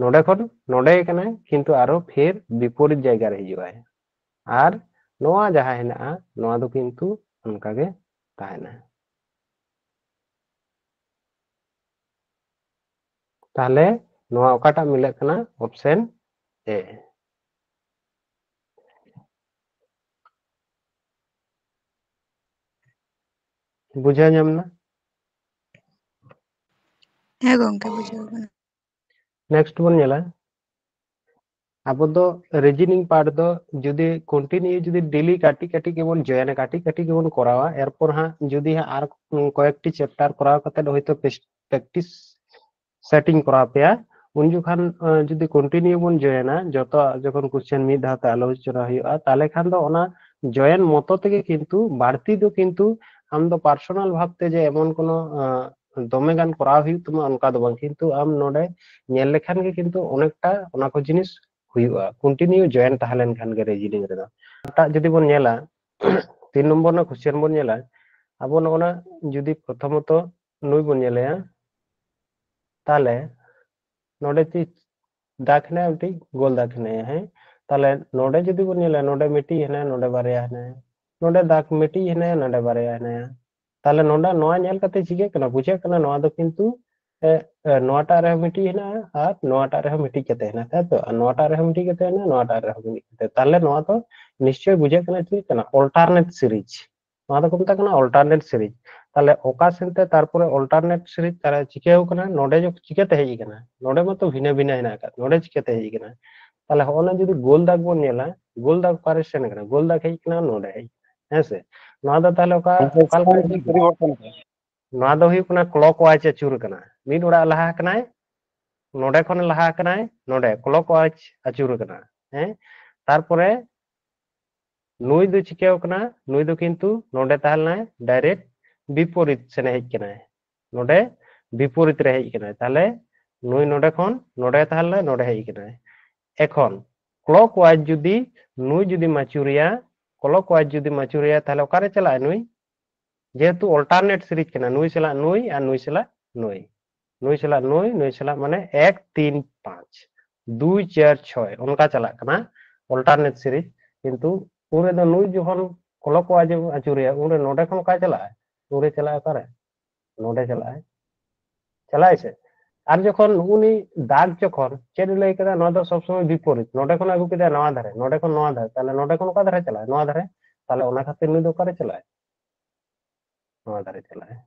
ᱱᱚᱰᱮ ᱠᱷᱚᱱ ᱱᱚᱰᱮ ᱠᱟᱱᱟᱭ, ᱠᱤᱱᱛᱩ ᱟᱨᱚ ᱯᱷᱮᱨ ᱵᱤᱯᱚᱨᱤᱛ ᱡᱟᱭᱜᱟ ᱨᱮ ᱦᱤᱡᱩᱜ ᱟᱭ᱾ ᱟᱨ ᱱᱚᱣᱟ ᱡᱟᱦᱟᱸ ᱦᱮᱱᱟᱜᱼᱟ, ᱱᱚᱣᱟ ᱫᱚ ᱠᱤᱱᱛᱩ ᱚᱱᱠᱟ ᱜᱮ ᱛᱟᱦᱮᱱᱟ᱾ ᱛᱟᱦᱞᱮ ᱱᱚᱣᱟ ᱚᱠᱟᱴᱟᱜ ᱢᱤᱞᱟᱹᱜ ᱠᱟᱱᱟ? Option A᱾ ᱵᱩᱡᱷᱟᱹᱣ ᱧᱟᱢ ᱮᱱᱟ? ᱦᱮᱸ ᱜᱚᱝᱠᱮ, ᱵᱩᱡᱷᱟᱹᱣ ᱠᱟᱱᱟ᱾ Next ᱵᱚᱱ ᱧᱮᱞᱟ, ᱟᱵᱚ ᱫᱚ reasoning part ᱫᱚ ᱡᱩᱫᱤ continue ᱡᱩᱫᱤ daily ᱠᱟᱹᱴᱤᱡ ᱠᱟᱹᱴᱤᱡ ᱜᱮᱵᱚᱱ join ᱟ, ᱠᱟᱹᱴᱤᱡ ᱠᱟᱹᱴᱤᱡ ᱜᱮᱵᱚᱱ ᱠᱚᱨᱟᱣᱟ, ᱮᱨᱯᱚᱨ ᱦᱟᱸᱜ ᱡᱩᱫᱤ ᱦᱟᱸᱜ ᱟᱨ ᱠᱚᱭᱮᱠᱴᱤ chapter ᱠᱚᱨᱟᱣ ᱠᱟᱛᱮ ᱦᱚᱭᱛᱳ practice setting ᱠᱚᱨᱟᱣ ᱯᱮᱭᱟ, ᱩᱱ ᱡᱚᱠᱷᱟᱱ ᱡᱩᱫᱤ continue ᱵᱚᱱ join ᱟ, ᱡᱚᱛᱚ ᱡᱚᱠᱷᱚᱱ question ᱢᱤᱫ ᱫᱷᱟᱣ ᱛᱮ ᱟᱞᱳᱪᱚᱱᱟ ᱦᱩᱭᱩᱜᱼᱟ, ᱛᱟᱦᱚᱞᱮ ᱠᱷᱟᱱ ᱫᱚ ᱚᱱᱟ join ᱢᱚᱛᱚ ᱛᱮᱜᱮ ᱠᱤᱱᱛᱩ ᱵᱟᱹᱲᱛᱤ ᱫᱚ ᱠᱤᱱᱛᱩ ᱟᱢ ᱫᱚ personal ᱵᱷᱟᱵᱛᱮ ᱡᱮ ᱮᱢᱚᱱ ᱠᱳᱱᱳ ᱫᱚᱢᱮ ᱜᱟᱱ ᱠᱚᱨᱟᱣ ᱦᱩᱭᱩᱜ ᱛᱟᱢᱟ, ᱚᱱᱠᱟ ᱫᱚ ᱵᱟᱝ᱾ ᱠᱤᱱᱛᱩ ᱟᱢ ᱱᱚᱰᱮ ᱧᱮᱞ ᱞᱮᱠᱷᱟᱱ ᱜᱮ ᱠᱤᱱᱛᱩ ᱚᱱᱮᱠᱴᱟ ᱚᱱᱟ ᱠᱚ ᱡᱤᱱᱤᱥ ᱦᱩᱭᱩᱜᱼᱟ, continue join ᱛᱟᱦᱮᱸ ᱞᱮᱱᱠᱷᱟᱱ ᱜᱮ reasoning ᱨᱮᱫᱚ᱾ ᱮᱴᱟᱜ ᱡᱩᱫᱤ ᱵᱚᱱ ᱧᱮᱞᱟ, ᱛᱤᱱ ᱱᱚᱢᱵᱚᱨ ᱨᱮᱱᱟᱜ question ᱵᱚᱱ ᱧᱮᱞᱟ, ᱟᱵᱚ ᱱᱚᱜᱼᱚᱱᱟ ᱡᱩᱫᱤ ᱯᱨᱚᱛᱷᱚᱢᱚᱛᱚ ᱱᱩᱭ ᱵᱚᱱ ᱧᱮᱞᱮᱭᱟ, ᱛᱟᱦᱞᱮ ᱱᱚᱰᱮ ᱪᱮᱫ ᱫᱟᱜᱽ ᱦᱮᱱᱟᱭᱟ? ᱢᱤᱫᱴᱤᱡ ᱜᱳᱞ ᱫᱟᱜᱽ ᱦᱮᱱᱟᱭᱟ, ᱦᱮᱸ? ᱛᱟᱦᱞᱮ ᱱᱚᱰᱮ ᱡᱩᱫᱤ ᱵᱚᱱ ᱧᱮᱞᱟ, ᱱᱚᱰᱮ ᱢᱤᱫᱴᱤᱡ ᱦᱮᱱᱟᱭᱟ, ᱱᱚᱰᱮ ᱵᱟᱨᱭᱟ ᱦᱮᱱᱟᱭᱟ, ᱱᱚᱰᱮ ᱫᱟᱜᱽ ᱢᱤᱫᱴᱤᱡ ᱦᱮᱱᱟᱭᱟ, ᱱᱚᱰᱮ ᱵᱟᱨᱭᱟ ᱦᱮᱱᱟᱭᱟ᱾ ᱛᱟᱦᱞᱮ ᱱᱚᱰᱮ ᱱᱚᱣᱟ ᱧᱮᱞ ᱠᱟᱛᱮ ᱪᱤᱠᱟᱹᱜ ᱠᱟᱱᱟ? ᱵᱩᱡᱷᱟᱹᱜ ᱠᱟᱱᱟ ᱱᱚᱣᱟ ᱫᱚ ᱠᱤᱱᱛᱩ ᱮ, ᱮ, ᱱᱚᱣᱟᱴᱟᱜ ᱨᱮᱦᱚᱸ ᱢᱤᱫᱴᱤᱡ ᱦᱮᱱᱟᱜᱼᱟ ᱟᱨ ᱱᱚᱣᱟᱴᱟᱜ ᱨᱮᱦᱚᱸ ᱢᱤᱫᱴᱤᱡ ᱠᱟᱛᱮ ᱦᱮᱱᱟᱜᱼᱟ, ᱛᱟᱭ ᱛᱚ? ᱟᱨ ᱱᱚᱣᱟᱴᱟᱜ ᱨᱮᱦᱚᱸ ᱢᱤᱫᱴᱤᱡ ᱠᱟᱛᱮ ᱦᱮᱱᱟᱜᱼᱟ, ᱱᱚᱣᱟᱴᱟᱜ ᱨᱮᱦᱚᱸ ᱢᱤᱫᱴᱤᱡ ᱠᱟᱛᱮ᱾ ᱛᱟᱦᱞᱮ ᱱᱚᱣᱟ ᱫᱚ ᱱᱤᱥᱪᱚᱭ ᱵᱩᱡᱷᱟᱹᱜ ᱠᱟᱱᱟ ᱪᱮᱫ ᱠᱟᱱᱟ? Alternate series᱾ ᱱᱚᱣᱟ ᱫᱚᱠᱚ ᱢᱮᱛᱟᱜ ᱠᱟᱱᱟ alternate series᱾ ᱛᱟᱦᱞᱮ ᱚᱠᱟ ᱥᱮᱱᱛᱮ ᱛᱟᱨᱯᱚᱨᱮ alternate series ᱛᱟᱦᱞᱮ ᱪᱤᱠᱟᱹᱣ ᱠᱟᱱᱟ? ᱱᱚᱰᱮ ᱡᱚᱠ-, ᱪᱤᱠᱟᱹᱛᱮ ᱦᱮᱡ ᱟᱠᱟᱱᱟ? ᱱᱚᱰᱮ ᱢᱟᱛᱚ ᱵᱷᱤᱱᱟᱹ ᱵᱷᱤᱱᱟᱹ ᱦᱮᱱᱟᱜ ᱟᱠᱟᱫ, ᱱᱚᱰᱮ ᱪᱤᱠᱟᱹᱛᱮ ᱦᱮᱡ ᱟᱠᱟᱱᱟ? ᱛᱟᱦᱞᱮ ᱦᱚᱸᱜᱼᱚ ᱱᱟ ᱡᱩᱫᱤ ᱜᱳᱞ ᱫᱟᱜᱽ ᱵᱚᱱ ᱧᱮᱞᱟ, ᱜᱳᱞ ᱫᱟᱜᱽ ᱚᱠᱟᱨᱮ ᱥᱮᱱ ᱟᱠᱟᱱᱟ? ᱜᱳᱞ ᱫᱟᱜᱽ ᱦᱮᱡ ᱟᱠᱟᱱᱟ ᱱᱚᱰᱮ, ᱦᱮᱡ ᱟᱠᱟᱱᱟ, ᱦᱮᱸ ᱥᱮ? ᱱᱚᱣᱟ ᱫᱚ ᱛᱟᱦᱞᱮ ᱚᱠᱟ, ᱚᱠᱟ ᱞᱮᱠᱟ ᱦᱮᱡ ᱟᱠᱟᱱᱟ? ᱯᱚᱨᱤᱵᱚᱨᱛᱚᱱ ᱟᱠᱟᱱᱟ᱾ ᱱᱚᱣᱟ ᱫᱚ ᱦᱩᱭᱩᱜ ᱠᱟᱱᱟ clockwise ᱟᱹᱪᱩᱨ ᱟᱠᱟᱱᱟ, ᱢᱤᱫ ᱚᱲᱟᱜ ᱞᱟᱦᱟ ᱟᱠᱟᱱᱟᱭ, ᱱᱚᱰᱮ ᱠᱷᱚᱱ ᱞᱟᱦᱟ ᱟᱠᱟᱱᱟᱭ, ᱱᱚᱰᱮ clockwise ᱟᱹᱪᱩᱨ ᱟᱠᱟᱱᱟ, ᱦᱮᱸ᱾ ᱛᱟᱨᱯᱚᱨᱮ ᱱᱩᱭ ᱫᱚ ᱪᱤᱠᱟᱹᱣ ᱠᱟᱱᱟ? ᱱᱩᱭ ᱫᱚ ᱠᱤᱱᱛᱩ ᱱᱚᱰᱮ ᱛᱟᱦᱮᱸ ᱞᱮᱱᱟᱭ, direct ᱵᱤᱯᱚᱨᱤᱛ ᱥᱮᱱᱮ ᱦᱮᱡ ᱠᱟᱱᱟᱭ, ᱱᱚᱰᱮ ᱵᱤᱯᱚᱨᱤᱛ ᱨᱮ ᱦᱮᱡ ᱠᱟᱱᱟᱭ᱾ ᱛᱟᱦᱞᱮ ᱱᱩᱭ ᱱᱚᱰᱮ ᱠᱷᱚᱱ ᱱᱚᱰᱮ ᱛᱟᱦᱮᱸ ᱞᱮᱱᱟᱭ, ᱱᱚᱰᱮ ᱦᱮᱡ ᱠᱟᱱᱟᱭ᱾ ᱮᱠᱷᱚᱱ clockwise ᱡᱩᱫᱤ ᱱᱩᱭ ᱡᱩᱫᱤᱢ ᱟᱹᱪᱩᱨᱮᱭᱟ, clockwise ᱡᱩᱫᱤᱢ ᱟᱹᱪᱩᱨᱮᱭᱟ, ᱛᱟᱦᱞᱮ ᱚᱠᱟᱨᱮ ᱪᱟᱞᱟᱜᱼᱟ ᱱᱩᱭ? ᱡᱮᱦᱮᱛᱩ alternate series ᱠᱟᱱᱟ, ᱱᱩᱭ ᱥᱟᱞᱟᱜ ᱱᱩᱭ ᱟᱨ ᱱᱩᱭ ᱥᱟᱞᱟᱜ ᱱᱩᱭ, ᱱᱩᱭ ᱥᱟᱞᱟᱜ ᱱᱩᱭ, ᱱᱩᱭ ᱥᱟᱞᱟᱜ, ᱢᱟᱱᱮ ᱮᱠ ᱛᱤᱱ ᱯᱟᱸᱪ, ᱫᱩᱭ ᱪᱟᱨ ᱪᱷᱚᱭ, ᱚᱱᱠᱟ ᱪᱟᱞᱟᱜ ᱠᱟᱱᱟ alternate series᱾ ᱠᱤᱱᱛᱩ ᱩᱱ ᱨᱮᱫᱚ ᱱᱩᱭ ᱡᱚᱠᱷᱚᱱ clockwise ᱮᱢ ᱟᱹᱪᱩᱨᱮᱭᱟ, ᱩᱱᱨᱮ ᱱᱚᱰᱮ ᱠᱷᱚᱱ ᱚᱠᱟᱭ ᱪᱟᱞᱟᱜᱼᱟ? ᱩᱱᱨᱮ ᱪᱟᱞᱟᱜᱼᱟ ᱚᱠᱟᱨᱮ? ᱱᱚᱰᱮ ᱪᱟᱞᱟᱜᱼᱟᱭ, ᱪᱟᱞᱟᱜᱼᱟᱭ ᱥᱮ? ᱟᱨ ᱡᱚᱠᱷᱚᱱ ᱩᱱᱤ ᱫᱟᱜᱽ ᱡᱚᱠᱷᱚᱱ ᱪᱮᱫ ᱮ ᱞᱟᱹᱭ ᱠᱮᱫᱟ? ᱱᱚᱣᱟ ᱫᱚ ᱥᱚᱵ ᱥᱚᱢᱚᱭ ᱵᱤᱯᱚᱨᱤᱛ, ᱱᱚᱰᱮ ᱠᱷᱚᱱ ᱟᱹᱜᱩ ᱠᱮᱫᱟ ᱱᱚᱣᱟ ᱫᱷᱟᱨᱮ, ᱱᱚᱰᱮ ᱠᱷᱚᱱ ᱱᱚᱣᱟ ᱫᱷᱟᱨᱮ, ᱛᱟᱦᱞᱮ ᱱᱚᱰᱮ ᱠᱷᱚᱱ ᱚᱠᱟ ᱫᱷᱟᱨᱮ ᱪᱟᱞᱟᱜᱼᱟ? ᱱᱚᱣᱟ ᱫᱷᱟᱨᱮ᱾ ᱛᱟᱦᱞᱮ ᱚᱱᱟ ᱠᱷᱟᱹᱛᱤᱨ ᱱᱩᱭ ᱫᱚ ᱚᱠᱟᱨᱮ ᱪᱟᱞᱟᱜᱼᱟᱭ? ᱱᱚᱣᱟ ᱫᱷᱟᱨᱮ ᱪᱟᱞᱟᱜᱼᱟᱭ᱾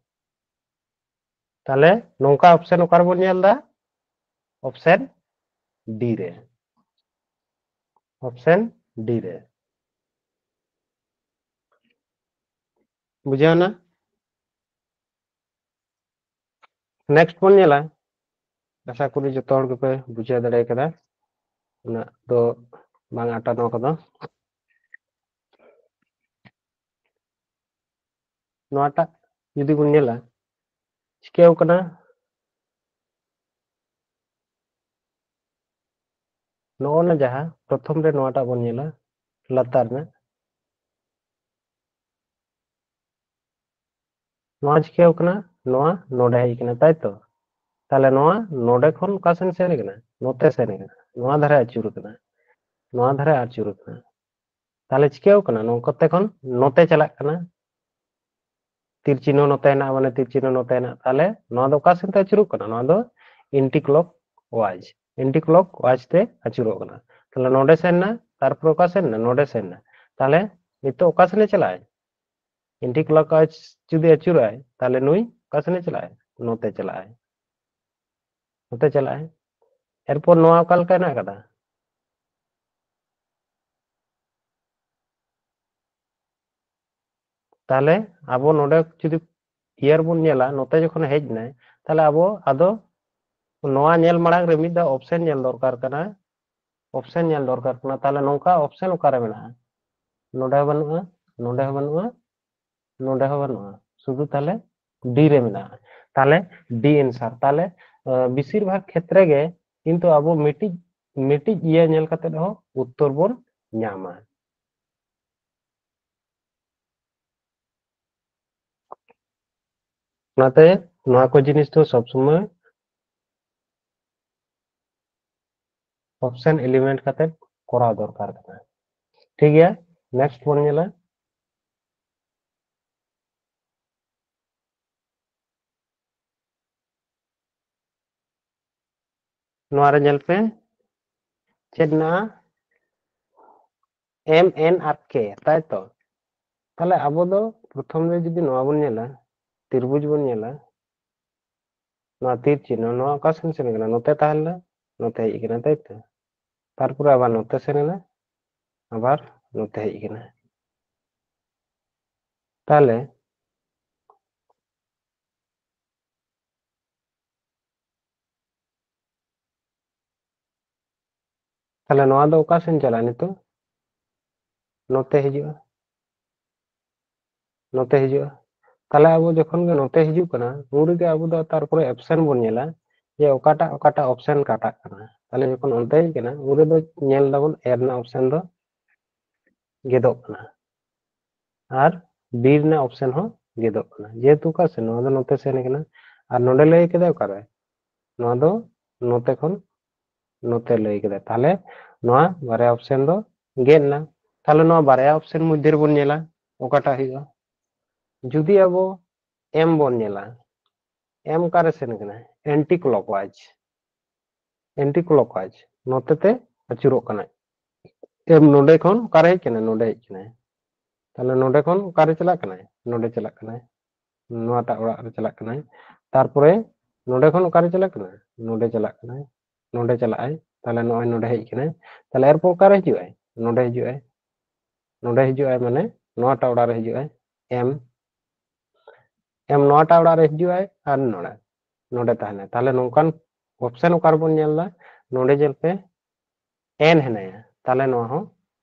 ᱛᱟᱦᱞᱮ ᱱᱚᱝᱠᱟ option ᱚᱠᱟ ᱨᱮᱵᱚᱱ ᱧᱮᱞ ᱮᱫᱟ? Option D ᱨᱮ, option D ᱨᱮ᱾ ᱵᱩᱡᱷᱟᱹᱣ ᱮᱱᱟ? Next ᱵᱚᱱ ᱧᱮᱞᱟ, ᱟᱥᱟ ᱠᱚᱨᱤ ᱡᱚᱛᱚ ᱦᱚᱲ ᱜᱮᱯᱮ ᱵᱩᱡᱷᱟᱹᱣ ᱫᱟᱲᱮ ᱠᱟᱫᱟ, ᱩᱱᱟᱹᱜ ᱫᱚ ᱵᱟᱝ ᱟᱴᱟ ᱱᱚᱣᱟ ᱠᱚᱫᱚ᱾ ᱱᱚᱣᱟᱴᱟᱜ ᱡᱩᱫᱤ ᱵᱚᱱ ᱧᱮᱞᱟ, ᱪᱤᱠᱟᱹᱣ ᱠᱟᱱᱟ, ᱱᱚᱜᱼᱚ ᱱᱟ ᱡᱟᱦᱟᱸ ᱯᱨᱚᱛᱷᱚᱢ ᱨᱮ ᱱᱚᱣᱟᱴᱟᱜ ᱵᱚᱱ ᱧᱮᱞᱟ, ᱞᱟᱛᱟᱨ ᱨᱮᱱᱟᱜ, ᱱᱚᱣᱟ ᱪᱤᱠᱟᱹᱣ ᱠᱟᱱᱟ? ᱱᱚᱣᱟ ᱱᱚᱰᱮ ᱦᱮᱡ ᱠᱟᱱᱟ, ᱛᱟᱭ ᱛᱚ? ᱛᱟᱦᱞᱮ ᱱᱚᱣᱟ ᱱᱚᱰᱮ ᱠᱷᱚᱱ ᱚᱠᱟ ᱥᱮᱱ ᱥᱮᱱ ᱠᱟᱱᱟ? ᱱᱚᱛᱮ ᱥᱮᱱ ᱠᱟᱱᱟ, ᱱᱚᱣᱟ ᱫᱷᱟᱨᱮ ᱟᱹᱪᱩᱨ ᱠᱟᱱᱟ, ᱱᱚᱣᱟ ᱫᱷᱟᱨᱮ ᱟᱹᱪᱩᱨ ᱠᱟᱱᱟ᱾ ᱛᱟᱦᱞᱮ ᱪᱤᱠᱟᱹᱣ ᱠᱟᱱᱟ? ᱱᱚᱝᱠᱟᱛᱮ ᱠᱷᱚᱱ ᱱᱚᱛᱮ ᱪᱟᱞᱟᱜ ᱠᱟᱱᱟ, ᱛᱤᱨ ᱪᱤᱱᱦᱟᱹ ᱱᱚᱛᱮ ᱦᱮᱱᱟᱜᱼᱟ, ᱢᱟᱱᱮ ᱛᱤᱨ ᱪᱤᱱᱦᱟᱹ ᱱᱚᱛᱮ ᱦᱮᱱᱟᱜᱼᱟ᱾ ᱛᱟᱦᱞᱮ ᱱᱚᱣᱟ ᱫᱚ ᱚᱠᱟ ᱥᱮᱱ ᱛᱮ ᱟᱹᱪᱩᱨᱚᱜ ᱠᱟᱱᱟ? ᱱᱚᱣᱟ ᱫᱚ anti clockwise, anti clockwise ᱛᱮ ᱟᱹᱪᱩᱨᱚᱜ ᱠᱟᱱᱟ᱾ ᱛᱟᱦᱞᱮ ᱱᱚᱰᱮ ᱥᱮᱱ ᱱᱟ, ᱛᱟᱨᱯᱚᱨ ᱚᱠᱟ ᱥᱮᱱ ᱱᱟ? ᱱᱚᱰᱮ ᱥᱮᱱ ᱱᱟ᱾ ᱛᱟᱦᱞᱮ ᱱᱤᱛᱚᱜ ᱚᱠᱟ ᱥᱮᱱᱮ ᱪᱟᱞᱟᱜᱼᱟᱭ? Anti clockwise ᱡᱩᱫᱤ ᱟᱹᱪᱩᱨᱚᱜᱼᱟᱭ, ᱛᱟᱦᱞᱮ ᱱᱩᱭ ᱚᱠᱟ ᱥᱮᱱᱮ ᱪᱟᱞᱟᱜᱼᱟᱭ? ᱱᱚᱛᱮ ᱪᱟᱞᱟᱜᱼᱟᱭ, ᱱᱚᱛᱮ ᱪᱟᱞᱟᱜᱼᱟᱭ᱾ ᱮᱨᱯᱚᱨ ᱱᱚᱣᱟ ᱚᱠᱟ ᱞᱮᱠᱟ ᱦᱮᱱᱟᱜ ᱠᱟᱫᱟ? ᱛᱟᱦᱞᱮ ᱟᱵᱚ ᱱᱚᱰᱮ ᱡᱩᱫᱤ year ᱵᱚᱱ ᱧᱮᱞᱟ, ᱱᱚᱛᱮ ᱡᱚᱠᱷᱚᱱ ᱦᱮᱡ ᱮᱱᱟᱭ, ᱛᱟᱦᱞᱮ ᱟᱵᱚ ᱟᱫᱚ ᱱᱚᱣᱟ ᱧᱮᱞ ᱢᱟᱲᱟᱝ ᱨᱮ ᱢᱤᱫ ᱫᱷᱟᱣ option ᱧᱮᱞ ᱫᱚᱨᱠᱟᱨ ᱠᱟᱱᱟ, option ᱧᱮᱞ ᱫᱚᱨᱠᱟᱨ ᱠᱟᱱᱟ᱾ ᱛᱟᱦᱞᱮ ᱱᱚᱝᱠᱟ option ᱚᱠᱟᱨᱮ ᱢᱮᱱᱟᱜᱼᱟ? ᱱᱚᱰᱮ ᱦᱚᱸ ᱵᱟᱹᱱᱩᱜᱼᱟ, ᱱᱚᱰᱮ ᱦᱚᱸ ᱵᱟᱹᱱᱩᱜᱼᱟ, ᱱᱚᱰᱮ ᱦᱚᱸ ᱵᱟᱹᱱᱩᱜᱼᱟ, ᱥᱩᱫᱷᱩ ᱛᱟᱦᱞᱮ D ᱨᱮ ᱢᱮᱱᱟᱜᱼᱟ᱾ ᱛᱟᱦᱞᱮ D answer᱾ ᱛᱟᱦᱞᱮ, ᱟᱸ, ᱵᱮᱥᱤᱨ ᱵᱷᱟᱜᱽ ᱠᱷᱮᱛᱨᱮ ᱜᱮ ᱠᱤᱱᱛᱩ ᱟᱵᱚ ᱢᱤᱫᱴᱤᱡ ᱢᱤᱫᱴᱤᱡ ᱤᱭᱟᱹ ᱧᱮᱞ ᱠᱟᱛᱮ ᱦᱚᱸ ᱩᱛᱛᱚᱨ ᱵᱚᱱ ᱧᱟᱢᱟ᱾ ᱚᱱᱟᱛᱮ ᱱᱚᱣᱟ ᱠᱚ ᱡᱤᱱᱤᱥ ᱫᱚ ᱥᱚᱵ ᱥᱚᱢᱚᱭ ᱚᱯᱥᱮᱱ ᱮᱞᱤᱢᱤᱱᱮᱴ ᱠᱟᱛᱮ ᱠᱚᱨᱟᱣ ᱫᱚᱨᱠᱟᱨ ᱠᱟᱱᱟ᱾ ᱴᱷᱤᱠ ᱜᱮᱭᱟ, ᱱᱮᱠᱥᱴ ᱵᱚᱱ ᱧᱮᱞᱟ᱾ ᱱᱚᱣᱟ ᱨᱮ ᱧᱮᱞ ᱯᱮ, ᱪᱮᱫ ᱢᱮᱱᱟᱜᱼᱟ? ᱮᱢ ᱮᱱ ᱟᱨ ᱠᱮ, ᱛᱟᱭ ᱛᱚ? ᱛᱟᱦᱞᱮ ᱟᱵᱚ ᱫᱚ ᱯᱨᱚᱛᱷᱚᱢ ᱨᱮ ᱡᱩᱫᱤ ᱱᱚᱣᱟ ᱵᱚᱱ ᱧᱮᱞᱟ, ᱛᱨᱤᱵᱷᱩᱡᱽ ᱵᱚᱱ ᱧᱮᱞᱟ, ᱱᱚᱣᱟ ᱛᱤᱨ ᱪᱤᱱᱦᱟᱹ, ᱱᱚᱣᱟ ᱚᱠᱟ ᱥᱮᱱ ᱥᱮᱱ ᱠᱟᱱᱟ? ᱱᱚᱛᱮ ᱛᱟᱦᱮᱸ ᱞᱮᱱᱟ, ᱱᱚᱛᱮ ᱦᱮᱡ ᱠᱟᱱᱟ, ᱛᱟᱭ ᱛᱚ? ᱛᱟᱨᱯᱚᱨᱮ ᱟᱵᱟᱨ ᱱᱚᱛᱮ ᱥᱮᱱ ᱮᱱᱟ, ᱟᱵᱟᱨ ᱱᱚᱛᱮ ᱦᱮᱡ ᱠᱟᱱᱟ᱾ ᱛᱟᱦᱞᱮ ᱛᱟᱦᱞᱮ ᱱᱚᱣᱟ ᱫᱚ ᱚᱠᱟ ᱥᱮᱱ ᱪᱟᱞᱟᱜᱼᱟ ᱱᱤᱛᱚᱜ? ᱱᱚᱛᱮ ᱦᱤᱡᱩᱜᱼᱟ, ᱱᱚᱛᱮ ᱦᱤᱡᱩᱜᱼᱟ᱾ ᱛᱟᱦᱞᱮ ᱟᱵᱚ ᱡᱚᱠᱷᱚᱱ ᱜᱮ ᱱᱚᱛᱮ ᱦᱤᱡᱩᱜ ᱠᱟᱱᱟ, ᱩᱱ ᱨᱮᱜᱮ ᱟᱵᱚ ᱫᱚ ᱛᱟᱨᱯᱚᱨᱮ ᱚᱯᱥᱮᱱ ᱵᱚᱱ ᱧᱮᱞᱟ, ᱡᱮ ᱚᱠᱟᱴᱟᱜ, ᱚᱠᱟᱴᱟᱜ ᱚᱯᱥᱮᱱ ᱠᱟᱴᱟᱜ ᱠᱟᱱᱟ᱾ ᱛᱟᱦᱞᱮ ᱡᱚᱠᱷᱚᱱ ᱚᱱᱛᱮ ᱦᱮᱡ ᱠᱟᱱᱟ, ᱩᱱ ᱨᱮᱫᱚ ᱧᱮᱞ ᱫᱟᱵᱚᱱ ᱮ ᱨᱮᱱᱟᱜ ᱚᱯᱥᱮᱱ ᱫᱚ ᱜᱮᱫᱚᱜ ᱠᱟᱱᱟ ᱟᱨ ᱵᱤ ᱨᱮᱱᱟᱜ ᱚᱯᱥᱮᱱ ᱦᱚᱸ ᱜᱮᱫᱚᱜ ᱠᱟᱱᱟ, ᱡᱮᱦᱮᱛᱩ ᱚᱠᱟ ᱥᱮᱱ, ᱱᱚᱣᱟ ᱫᱚ ᱱᱚᱛᱮ ᱥᱮᱱ ᱠᱟᱱᱟ᱾ ᱟᱨ ᱱᱚᱰᱮ ᱞᱟᱹᱭ ᱠᱮᱫᱟ ᱚᱠᱟᱨᱮ? ᱱᱚᱣᱟ ᱫᱚ ᱱᱚᱛᱮ ᱠᱷᱚᱱ ᱱᱚᱛᱮ ᱞᱟᱹᱭ ᱠᱮᱫᱟ᱾ ᱛᱟᱦᱞᱮ ᱱᱚᱣᱟ ᱵᱟᱨᱭᱟ ᱚᱯᱥᱮᱱ ᱫᱚ ᱜᱮᱫ ᱮᱱᱟ᱾ ᱛᱟᱦᱞᱮ ᱱᱚᱣᱟ ᱵᱟᱨᱭᱟ ᱚᱯᱥᱮᱱ ᱢᱚᱫᱽᱫᱷᱮ ᱨᱮᱵᱚᱱ ᱧᱮᱞᱟ ᱚᱠᱟᱴᱟᱜ ᱦᱩᱭᱩᱜᱼᱟ᱾ ᱡᱩᱫᱤ ᱟᱵᱚ ᱮᱢ ᱵᱚᱱ ᱧᱮᱞᱟ, ᱮᱢ ᱚᱠᱟᱨᱮ ᱥᱮᱱ ᱠᱟᱱᱟ? ᱮᱱᱴᱤ ᱠᱞᱚᱠᱣᱟᱭᱤᱡ, ᱮᱱᱴᱤ ᱠᱞᱚᱠᱣᱟᱭᱤᱡ, ᱱᱚᱛᱮ ᱛᱮ ᱟᱹᱪᱩᱨᱚᱜ ᱠᱟᱱᱟᱭ᱾ ᱮᱢ ᱱᱚᱰᱮ ᱠᱷᱚᱱ ᱚᱠᱟᱨᱮ ᱦᱮᱡ ᱠᱟᱱᱟ? ᱱᱚᱰᱮ ᱦᱮᱡ ᱠᱟᱱᱟᱭ᱾ ᱛᱟᱦᱞᱮ ᱱᱚᱰᱮ ᱠᱷᱚᱱ ᱚᱠᱟᱨᱮ ᱪᱟᱞᱟᱜ ᱠᱟᱱᱟᱭ? ᱱᱚᱰᱮ ᱪᱟᱞᱟᱜ ᱠᱟᱱᱟᱭ, ᱱᱚᱣᱟᱴᱟᱜ ᱚᱲᱟᱜ ᱨᱮ ᱪᱟᱞᱟᱜ ᱠᱟᱱᱟᱭ᱾ ᱛᱟᱨᱯᱚᱨᱮ ᱱᱚᱰᱮ ᱠᱷᱚᱱ ᱚᱠᱟᱨᱮ ᱪᱟᱞᱟᱜ ᱠᱟᱱᱟ? ᱱᱚᱰᱮ ᱪᱟᱞᱟᱜ ᱠᱟᱱᱟᱭ, ᱱᱚᱰᱮ ᱪᱟᱞᱟᱜ ᱟᱭ᱾ ᱛᱟᱦᱞᱮ ᱱᱚᱜᱼᱚᱭ ᱱᱚᱰᱮ ᱦᱮᱡ ᱠᱟᱱᱟᱭ᱾ ᱛᱟᱦᱞᱮ ᱮᱨᱯᱚᱨ ᱚᱠᱟᱨᱮ ᱦᱤᱡᱩᱜ ᱟᱭ? ᱱᱚᱰᱮ ᱦᱤᱡᱩᱜ ᱟᱭ, ᱱᱚᱰᱮ ᱦᱤᱡᱩᱜ ᱟᱭ, ᱢᱟᱱᱮ ᱱᱚᱣᱟᱴᱟᱜ ᱚᱲᱟᱜ ᱨᱮ ᱦᱤᱡᱩᱜ ᱟᱭ᱾ ᱮᱢ, ᱮᱢ ᱱᱚᱣᱟᱴᱟᱜ ᱚᱲᱟᱜ ᱨᱮ ᱦᱤᱡᱩᱜ ᱟᱭ ᱟᱨ ᱱᱚᱰᱮ, ᱱᱚᱰᱮ ᱛᱟᱦᱮᱱᱟᱭ᱾ ᱛᱟᱦᱞᱮ ᱱᱚᱝᱠᱟᱱ ᱚᱯᱥᱮᱱ ᱚᱠᱟ ᱨᱮᱵᱚᱱ ᱧᱮᱞ ᱮᱫᱟ? ᱱᱚᱰᱮ ᱧᱮᱞ ᱯᱮ, ᱮᱱ ᱦᱮᱱᱟᱭᱟ, ᱛᱟᱦᱞᱮ ᱱᱚᱣᱟ ᱦᱚᱸ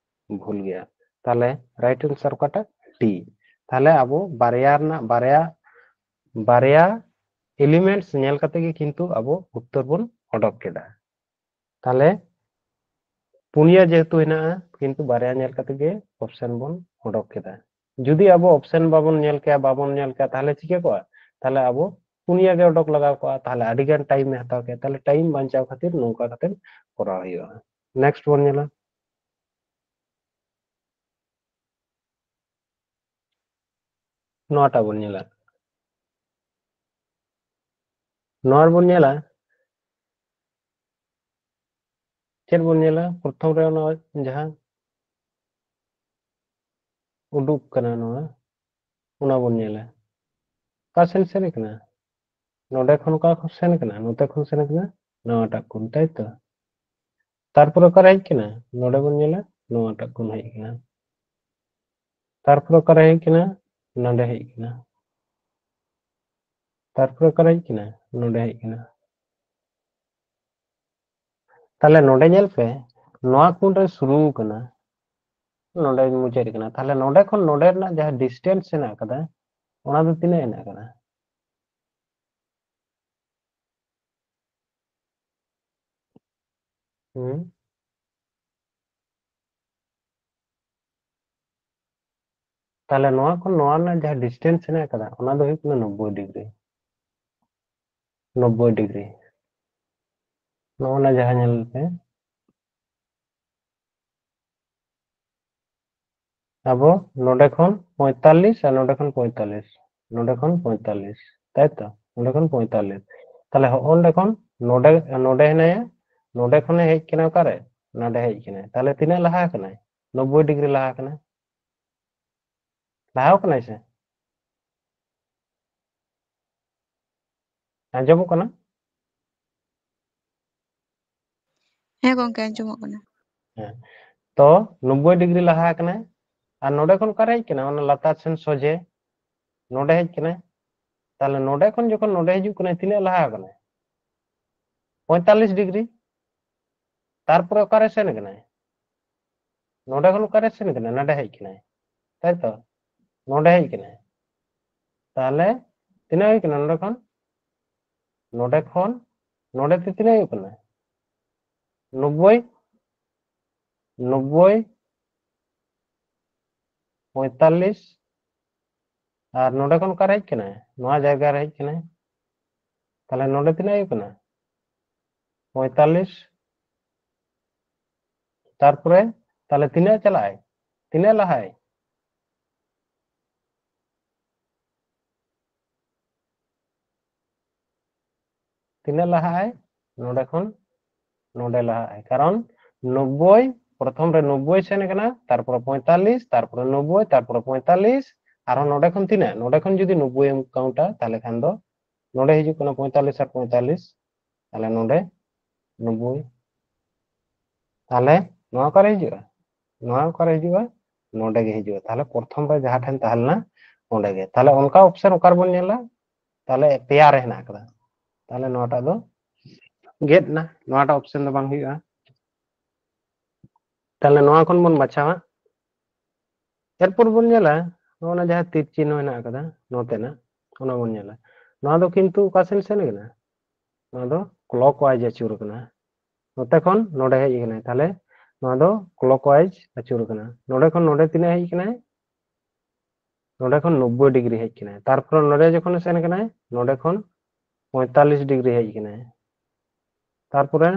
ᱵᱷᱩᱞ ᱜᱮᱭᱟ᱾ ᱛᱟᱦᱞᱮ ᱨᱟᱭᱤᱴ ᱟᱱᱥᱟᱨ ᱚᱠᱟᱴᱟᱜ? ᱰᱤ᱾ ᱛᱟᱦᱞᱮ ᱟᱵᱚ ᱵᱟᱨᱭᱟ ᱨᱮᱱᱟᱜ, ᱵᱟᱨᱭᱟ, ᱵᱟᱨᱭᱟ ᱮᱞᱤᱢᱮᱱᱴᱥ ᱧᱮᱞ ᱠᱟᱛᱮ ᱜᱮ ᱠᱤᱱᱛᱩ ᱟᱵᱚ ᱩᱛᱛᱚᱨ ᱵᱚᱱ ᱚᱰᱚᱠ ᱠᱮᱫᱟ᱾ ᱛᱟᱦᱞᱮ ᱯᱩᱱᱭᱟ ᱡᱮᱦᱮᱛᱩ ᱦᱮᱱᱟᱜᱼᱟ, ᱠᱤᱱᱛᱩ ᱵᱟᱨᱭᱟ ᱧᱮᱞ ᱠᱟᱛᱮ ᱜᱮ ᱚᱯᱥᱮᱱ ᱵᱚᱱ ᱚᱰᱚᱠ ᱠᱮᱫᱟ᱾ ᱡᱩᱫᱤ ᱟᱵᱚ ᱚᱯᱥᱮᱱ ᱵᱟᱵᱚᱱ ᱧᱮᱞ ᱠᱮᱭᱟ, ᱵᱟᱵᱚᱱ ᱧᱮᱞ ᱠᱮᱭᱟ, ᱛᱟᱦᱚᱞᱮ ᱪᱤᱠᱟᱹ ᱠᱚᱜᱼᱟ? ᱛᱟᱦᱚᱞᱮ ᱟᱵᱚ ᱯᱩᱱᱭᱟ ᱜᱮ ᱚᱰᱚᱠ ᱞᱟᱜᱟᱣ ᱠᱚᱜᱼᱟ, ᱛᱟᱦᱚᱞᱮ ᱟᱹᱰᱤ ᱜᱟᱱ ᱴᱟᱭᱤᱢ ᱮ ᱦᱟᱛᱟᱣ ᱠᱮᱭᱟ᱾ ᱛᱟᱦᱚᱞᱮ ᱴᱟᱭᱤᱢ ᱵᱟᱧᱪᱟᱣ ᱠᱷᱟᱹᱛᱤᱨ ᱱᱚᱝᱠᱟ ᱠᱟᱛᱮ ᱠᱚᱨᱟᱣ ᱦᱩᱭᱩᱜᱼᱟ᱾ ᱱᱮᱠᱥᱴ ᱵᱚᱱ ᱧᱮᱞᱟ, ᱱᱚᱣᱟᱴᱟᱜ ᱵᱚᱱ ᱧᱮᱞᱟ, ᱱᱚᱣᱟ ᱨᱮᱵᱚᱱ ᱧᱮᱞᱟ, ᱪᱮᱫ ᱵᱚᱱ ᱧᱮᱞᱟ? ᱯᱨᱚᱛᱷᱚᱢ ᱨᱮ ᱚᱱᱟ ᱡᱟᱦᱟᱸ ᱩᱰᱩᱠ ᱠᱟᱱᱟ ᱱᱚᱣᱟ, ᱚᱱᱟ ᱵᱚᱱ ᱧᱮᱞᱟ᱾ ᱚᱠᱟ ᱥᱮᱱ ᱥᱮᱱ ᱠᱟᱱᱟ? ᱱᱚᱰᱮ ᱠᱷᱚᱱ ᱚᱠᱟ ᱠᱷᱚᱱ ᱥᱮᱱ ᱠᱟᱱᱟ? ᱱᱚᱛᱮ ᱠᱷᱚᱱ ᱥᱮᱱ ᱠᱟᱱᱟ, ᱱᱚᱣᱟᱴᱟᱜ ᱠᱷᱚᱱ, ᱛᱟᱭ ᱛᱚ? ᱛᱟᱨᱯᱚᱨᱮ ᱚᱠᱟᱨᱮ ᱦᱮᱡ ᱠᱟᱱᱟ? ᱱᱚᱰᱮ ᱵᱚᱱ ᱧᱮᱞᱟ, ᱱᱚᱣᱟᱴᱟᱜ ᱠᱷᱚᱱ ᱦᱮᱡ ᱠᱟᱱᱟ᱾ ᱛᱟᱨᱯᱚᱨᱮ ᱚᱠᱟᱨᱮ ᱦᱮᱡ ᱠᱟᱱᱟ? ᱱᱚᱰᱮ ᱦᱮᱡ ᱠᱟᱱᱟ᱾ ᱛᱟᱨᱯᱚᱨᱮ ᱚᱠᱟᱨᱮ ᱦᱮᱡ ᱠᱟᱱᱟ? ᱱᱚᱰᱮ ᱦᱮᱡ ᱠᱟᱱᱟ᱾ ᱛᱟᱦᱞᱮ ᱱᱚᱰᱮ ᱧᱮᱞ ᱯᱮ, ᱱᱚᱣᱟ ᱠᱚᱬ ᱨᱮ ᱥᱩᱨᱩ ᱠᱟᱱᱟ, ᱱᱚᱰᱮ ᱢᱩᱪᱟᱹᱫ ᱠᱟᱱᱟ᱾ ᱛᱟᱦᱞᱮ ᱱᱚᱰᱮ ᱠᱷᱚᱱ ᱱᱚᱰᱮ ᱨᱮᱱᱟᱜ ᱡᱟᱦᱟᱸ ᱰᱤᱥᱴᱮᱱᱥ ᱦᱮᱱᱟᱜ ᱟᱠᱟᱫᱟ, ᱚᱱᱟ ᱫᱚ ᱛᱤᱱᱟᱹᱜ ᱦᱮᱱᱟᱜ ᱟᱠᱟᱫᱟ? ᱦᱩᱸ? ᱛᱟᱦᱞᱮ ᱱᱚᱣᱟ ᱠᱷᱚᱱ ᱱᱚᱣᱟ ᱨᱮᱱᱟᱜ ᱡᱟᱦᱟᱸ ᱰᱤᱥᱴᱮᱱᱥ ᱦᱮᱱᱟᱜ ᱟᱠᱟᱫᱟ, ᱚᱱᱟ ᱫᱚ ᱦᱩᱭᱩᱜ ᱠᱟᱱᱟ ᱱᱚᱵᱵᱳᱭ ᱰᱤᱜᱽᱨᱤ᱾ ᱱᱚᱵᱵᱳᱭ ᱰᱤᱜᱽᱨᱤ᱾ ᱱᱚᱜᱼᱚ ᱱᱟ ᱡᱟᱦᱟᱸ ᱧᱮᱞ ᱯᱮ, ᱟᱵᱚ ᱱᱚᱰᱮ ᱠᱷᱚᱱ ᱯᱚᱸᱭᱛᱟᱞᱞᱤᱥ ᱟᱨ ᱱᱚᱰᱮ ᱠᱷᱚᱱ ᱯᱚᱸᱭᱛᱟᱞᱞᱤᱥ, ᱱᱚᱰᱮ ᱠᱷᱚᱱ ᱯᱚᱸᱭᱛᱟᱞᱞᱤᱥ, ᱛᱟᱭ ᱛᱚ? ᱱᱚᱰᱮ ᱠᱷᱚᱱ ᱯᱚᱸᱭᱛᱟᱞᱞᱤᱥ᱾ ᱛᱟᱦᱞᱮ ᱦᱚᱸᱜᱼᱚ ᱱᱚᱰᱮ ᱠᱷᱚᱱ ᱱᱚᱰᱮ, ᱱᱚᱰᱮ ᱦᱮᱱᱟᱭᱟ, ᱱᱚᱰᱮ ᱠᱷᱚᱱᱮ ᱦᱮᱡ ᱠᱟᱱᱟ ᱚᱠᱟᱨᱮ? ᱱᱚᱰᱮ ᱦᱮᱡ ᱠᱟᱱᱟᱭ᱾ ᱛᱟᱦᱞᱮ ᱛᱤᱱᱟᱹᱜ ᱞᱟᱦᱟ ᱟᱠᱟᱱᱟᱭ? ᱱᱚᱵᱵᱳᱭ ᱰᱤᱜᱽᱨᱤ ᱞᱟᱦᱟ ᱟᱠᱟᱱᱟᱭ᱾ ᱞᱟᱦᱟᱣ ᱠᱟᱱᱟᱭ ᱥᱮ? ᱟᱸᱡᱚᱢᱚᱜ ᱠᱟᱱᱟ? ᱦᱮᱸ ᱜᱚᱝᱠᱮ, ᱟᱸᱡᱚᱢᱚᱜ ᱠᱟᱱᱟ᱾ ᱦᱮᱸ, ᱛᱚ ᱱᱚᱵᱵᱳᱭ ᱰᱤᱜᱽᱨᱤ ᱞᱟᱦᱟ ᱟᱠᱟᱱᱟᱭ᱾ ᱟᱨ ᱱᱚᱰᱮ ᱠᱷᱚᱱ ᱚᱠᱟᱨᱮ ᱦᱮᱡ ᱠᱟᱱᱟ? ᱚᱱᱟ ᱞᱟᱛᱟᱨ ᱥᱮᱱ ᱥᱚᱡᱷᱮ ᱱᱚᱰᱮ ᱦᱮᱡ ᱠᱟᱱᱟᱭ᱾ ᱛᱟᱦᱞᱮ ᱱᱚᱰᱮ ᱠᱷᱚᱱ ᱡᱚᱠᱷᱚᱱ ᱱᱚᱰᱮ ᱦᱤᱡᱩᱜ ᱠᱟᱱᱟᱭ, ᱛᱤᱱᱟᱹᱜ ᱞᱟᱦᱟ ᱟᱠᱟᱱᱟᱭ? ᱯᱚᱸᱭᱛᱟᱞᱞᱤᱥ ᱰᱤᱜᱽᱨᱤ᱾ ᱛᱟᱨᱯᱚᱨᱮ ᱚᱠᱟᱨᱮ ᱥᱮᱱ ᱠᱟᱱᱟᱭ? ᱱᱚᱰᱮ ᱠᱷᱚᱱ ᱚᱠᱟᱨᱮ ᱥᱮᱱ ᱠᱟᱱᱟᱭ? ᱱᱚᱰᱮ ᱦᱮᱡ ᱠᱟᱱᱟᱭ, ᱛᱟᱭ ᱛᱚ? ᱱᱚᱰᱮ ᱦᱮᱡ ᱠᱟᱱᱟᱭ᱾ ᱛᱟᱦᱞᱮ ᱛᱤᱱᱟᱹᱜ ᱦᱩᱭ ᱠᱟᱱᱟ ᱱᱚᱰᱮ ᱠᱷᱚᱱ? ᱱᱚᱰᱮ ᱠᱷᱚᱱ ᱱᱚᱰᱮ ᱛᱮ ᱛᱤᱱᱟᱹᱜ ᱦᱩᱭᱩᱜ ᱠᱟᱱᱟ? ᱱᱚᱵᱵᱳᱭ᱾ ᱱᱚᱵᱵᱳᱭ, ᱯᱚᱸᱭᱛᱟᱞᱞᱤᱥ, ᱟᱨ ᱱᱚᱰᱮ ᱠᱷᱚᱱ ᱚᱠᱟᱨᱮ ᱦᱮᱡ ᱠᱟᱱᱟᱭ? ᱱᱚᱣᱟ ᱡᱟᱭᱜᱟ ᱨᱮ ᱦᱮᱡ ᱠᱟᱱᱟᱭ᱾ ᱛᱟᱦᱞᱮ ᱱᱚᱰᱮ ᱛᱤᱱᱟᱹᱜ ᱦᱩᱭᱩᱜ ᱠᱟᱱᱟ? ᱯᱚᱸᱭᱛᱟᱞᱞᱤᱥ᱾ ᱛᱟᱨᱯᱚᱨᱮ ᱛᱟᱦᱞᱮ ᱛᱤᱱᱟᱹᱜ ᱪᱟᱞᱟᱜᱼᱟᱭ? ᱛᱤᱱᱟᱹᱜ ᱞᱟᱦᱟᱭ? ᱛᱤᱱᱟᱹᱜ ᱞᱟᱦᱟᱜᱼᱟᱭ? ᱱᱚᱰᱮ ᱠᱷᱚᱱ ᱱᱚᱰᱮ ᱞᱟᱦᱟᱜᱼᱟᱭ, ᱠᱟᱨᱚᱱ ᱱᱚᱵᱵᱳᱭ, ᱯᱨᱚᱛᱷᱚᱢ ᱨᱮ ᱱᱚᱵᱵᱳᱭ ᱥᱮᱱ ᱠᱟᱱᱟ, ᱛᱟᱨᱯᱚᱨᱮ ᱯᱚᱸᱭᱛᱟᱞᱞᱤᱥ, ᱛᱟᱨᱯᱚᱨᱮ ᱱᱚᱵᱵᱳᱭ, ᱛᱟᱨᱯᱚᱨᱮ ᱯᱚᱸᱭᱛᱟᱞᱞᱤᱥ, ᱟᱨᱦᱚᱸ ᱱᱚᱰᱮ ᱠᱷᱚᱱ ᱛᱤᱱᱟᱹᱜ? ᱱᱚᱰᱮ ᱠᱷᱚᱱ ᱡᱩᱫᱤ ᱱᱚᱵᱵᱳᱭ ᱮᱢ ᱠᱟᱣᱩᱱᱴᱟ, ᱛᱟᱦᱞᱮ ᱠᱷᱟᱱ ᱫᱚ ᱱᱚᱰᱮ ᱦᱤᱡᱩᱜ ᱠᱟᱱᱟ ᱯᱚᱸᱭᱛᱟᱞᱞᱤᱥ ᱟᱨ ᱯᱚᱸᱭᱛᱟᱞᱞᱤᱥ, ᱛᱟᱦᱞᱮ ᱱᱚᱰᱮ ᱱᱚᱵᱵᱳᱭ᱾ ᱛᱟᱦᱞᱮ ᱱᱚᱣᱟ ᱚᱠᱟᱨᱮ ᱦᱤᱡᱩᱜᱼᱟ? ᱱᱚᱣᱟ ᱚᱠᱟᱨᱮ ᱦᱤᱡᱩᱜᱼᱟ? ᱱᱚᱰᱮ ᱜᱮ ᱦᱤᱡᱩᱜᱼᱟ᱾ ᱛᱟᱦᱞᱮ ᱯᱨᱚᱛᱷᱚᱢ ᱨᱮ ᱡᱟᱦᱟᱸ ᱴᱷᱮᱱ ᱛᱟᱦᱮᱸ ᱞᱮᱱᱟ, ᱚᱸᱰᱮ ᱜᱮ᱾ ᱛᱟᱦᱞᱮ ᱚᱱᱠᱟ ᱚᱯᱥᱮᱱ ᱚᱠᱟ ᱨᱮᱵᱚᱱ ᱧᱮᱞᱟ? ᱛᱟᱦᱞᱮ ᱯᱮᱭᱟ ᱨᱮ ᱦᱮᱱᱟᱜ ᱟᱠᱟᱫᱟ᱾ ᱛᱟᱦᱞᱮ ᱱᱚᱣᱟᱴᱟᱜ ᱫᱚ ᱜᱮᱫ ᱮᱱᱟ, ᱱᱚᱣᱟᱴᱟᱜ ᱚᱯᱥᱮᱱ ᱫᱚ ᱵᱟᱝ ᱦᱩᱭᱩᱜᱼᱟ᱾ ᱛᱟᱦᱞᱮ ᱱᱚᱣᱟ ᱠᱷᱚᱱ ᱵᱚᱱ ᱵᱟᱪᱷᱟᱣᱟ᱾ ᱮᱨᱯᱚᱨ ᱵᱚᱱ ᱧᱮᱞᱟ, ᱱᱚᱜᱼᱚ ᱱᱟ ᱡᱟᱦᱟᱸ ᱛᱤᱨ ᱪᱤᱱᱦᱚ ᱦᱮᱱᱟᱜ ᱟᱠᱟᱫᱟ, ᱱᱚᱛᱮᱱᱟᱜ, ᱚᱱᱟ ᱵᱚᱱ ᱧᱮᱞᱟ᱾ ᱱᱚᱣᱟ ᱫᱚ ᱠᱤᱱᱛᱩ ᱚᱠᱟ ᱥᱮᱱ ᱥᱮᱱ ᱠᱟᱱᱟ? ᱱᱚᱣᱟ ᱫᱚ ᱠᱞᱚᱠ ᱣᱟᱭᱤᱡ ᱟᱹᱪᱩᱨ ᱠᱟᱱᱟ᱾ ᱱᱚᱛᱮ ᱠᱷᱚᱱ ᱱᱚᱰᱮ ᱦᱮᱡ ᱠᱟᱱᱟᱭ, ᱛᱟᱦᱞᱮ ᱱᱚᱣᱟ ᱫᱚ ᱠᱞᱚᱠ ᱣᱟᱭᱤᱡ ᱟᱹᱪᱩᱨ ᱠᱟᱱᱟ᱾ ᱱᱚᱰᱮ ᱠᱷᱚᱱ ᱱᱚᱰᱮ ᱛᱤᱱᱟᱹᱜ ᱦᱮᱡ ᱠᱟᱱᱟᱭ? ᱱᱚᱰᱮ ᱠᱷᱚᱱ ᱱᱚᱵᱵᱳᱭ ᱰᱤᱜᱽᱨᱤ ᱦᱮᱡ ᱠᱟᱱᱟᱭ᱾ ᱛᱟᱨᱯᱚᱨᱮ ᱱᱚᱰᱮ ᱡᱚᱠᱷᱚᱱ ᱥᱮᱱ ᱠᱟᱱᱟᱭ, ᱱᱚᱰᱮ ᱠᱷᱚᱱ ᱯᱚᱸᱭᱛᱟᱞᱞᱤᱥ ᱰᱤᱜᱽᱨᱤ ᱦᱮᱡ ᱠᱟᱱᱟᱭ᱾ ᱛᱟᱨᱯᱚᱨᱮ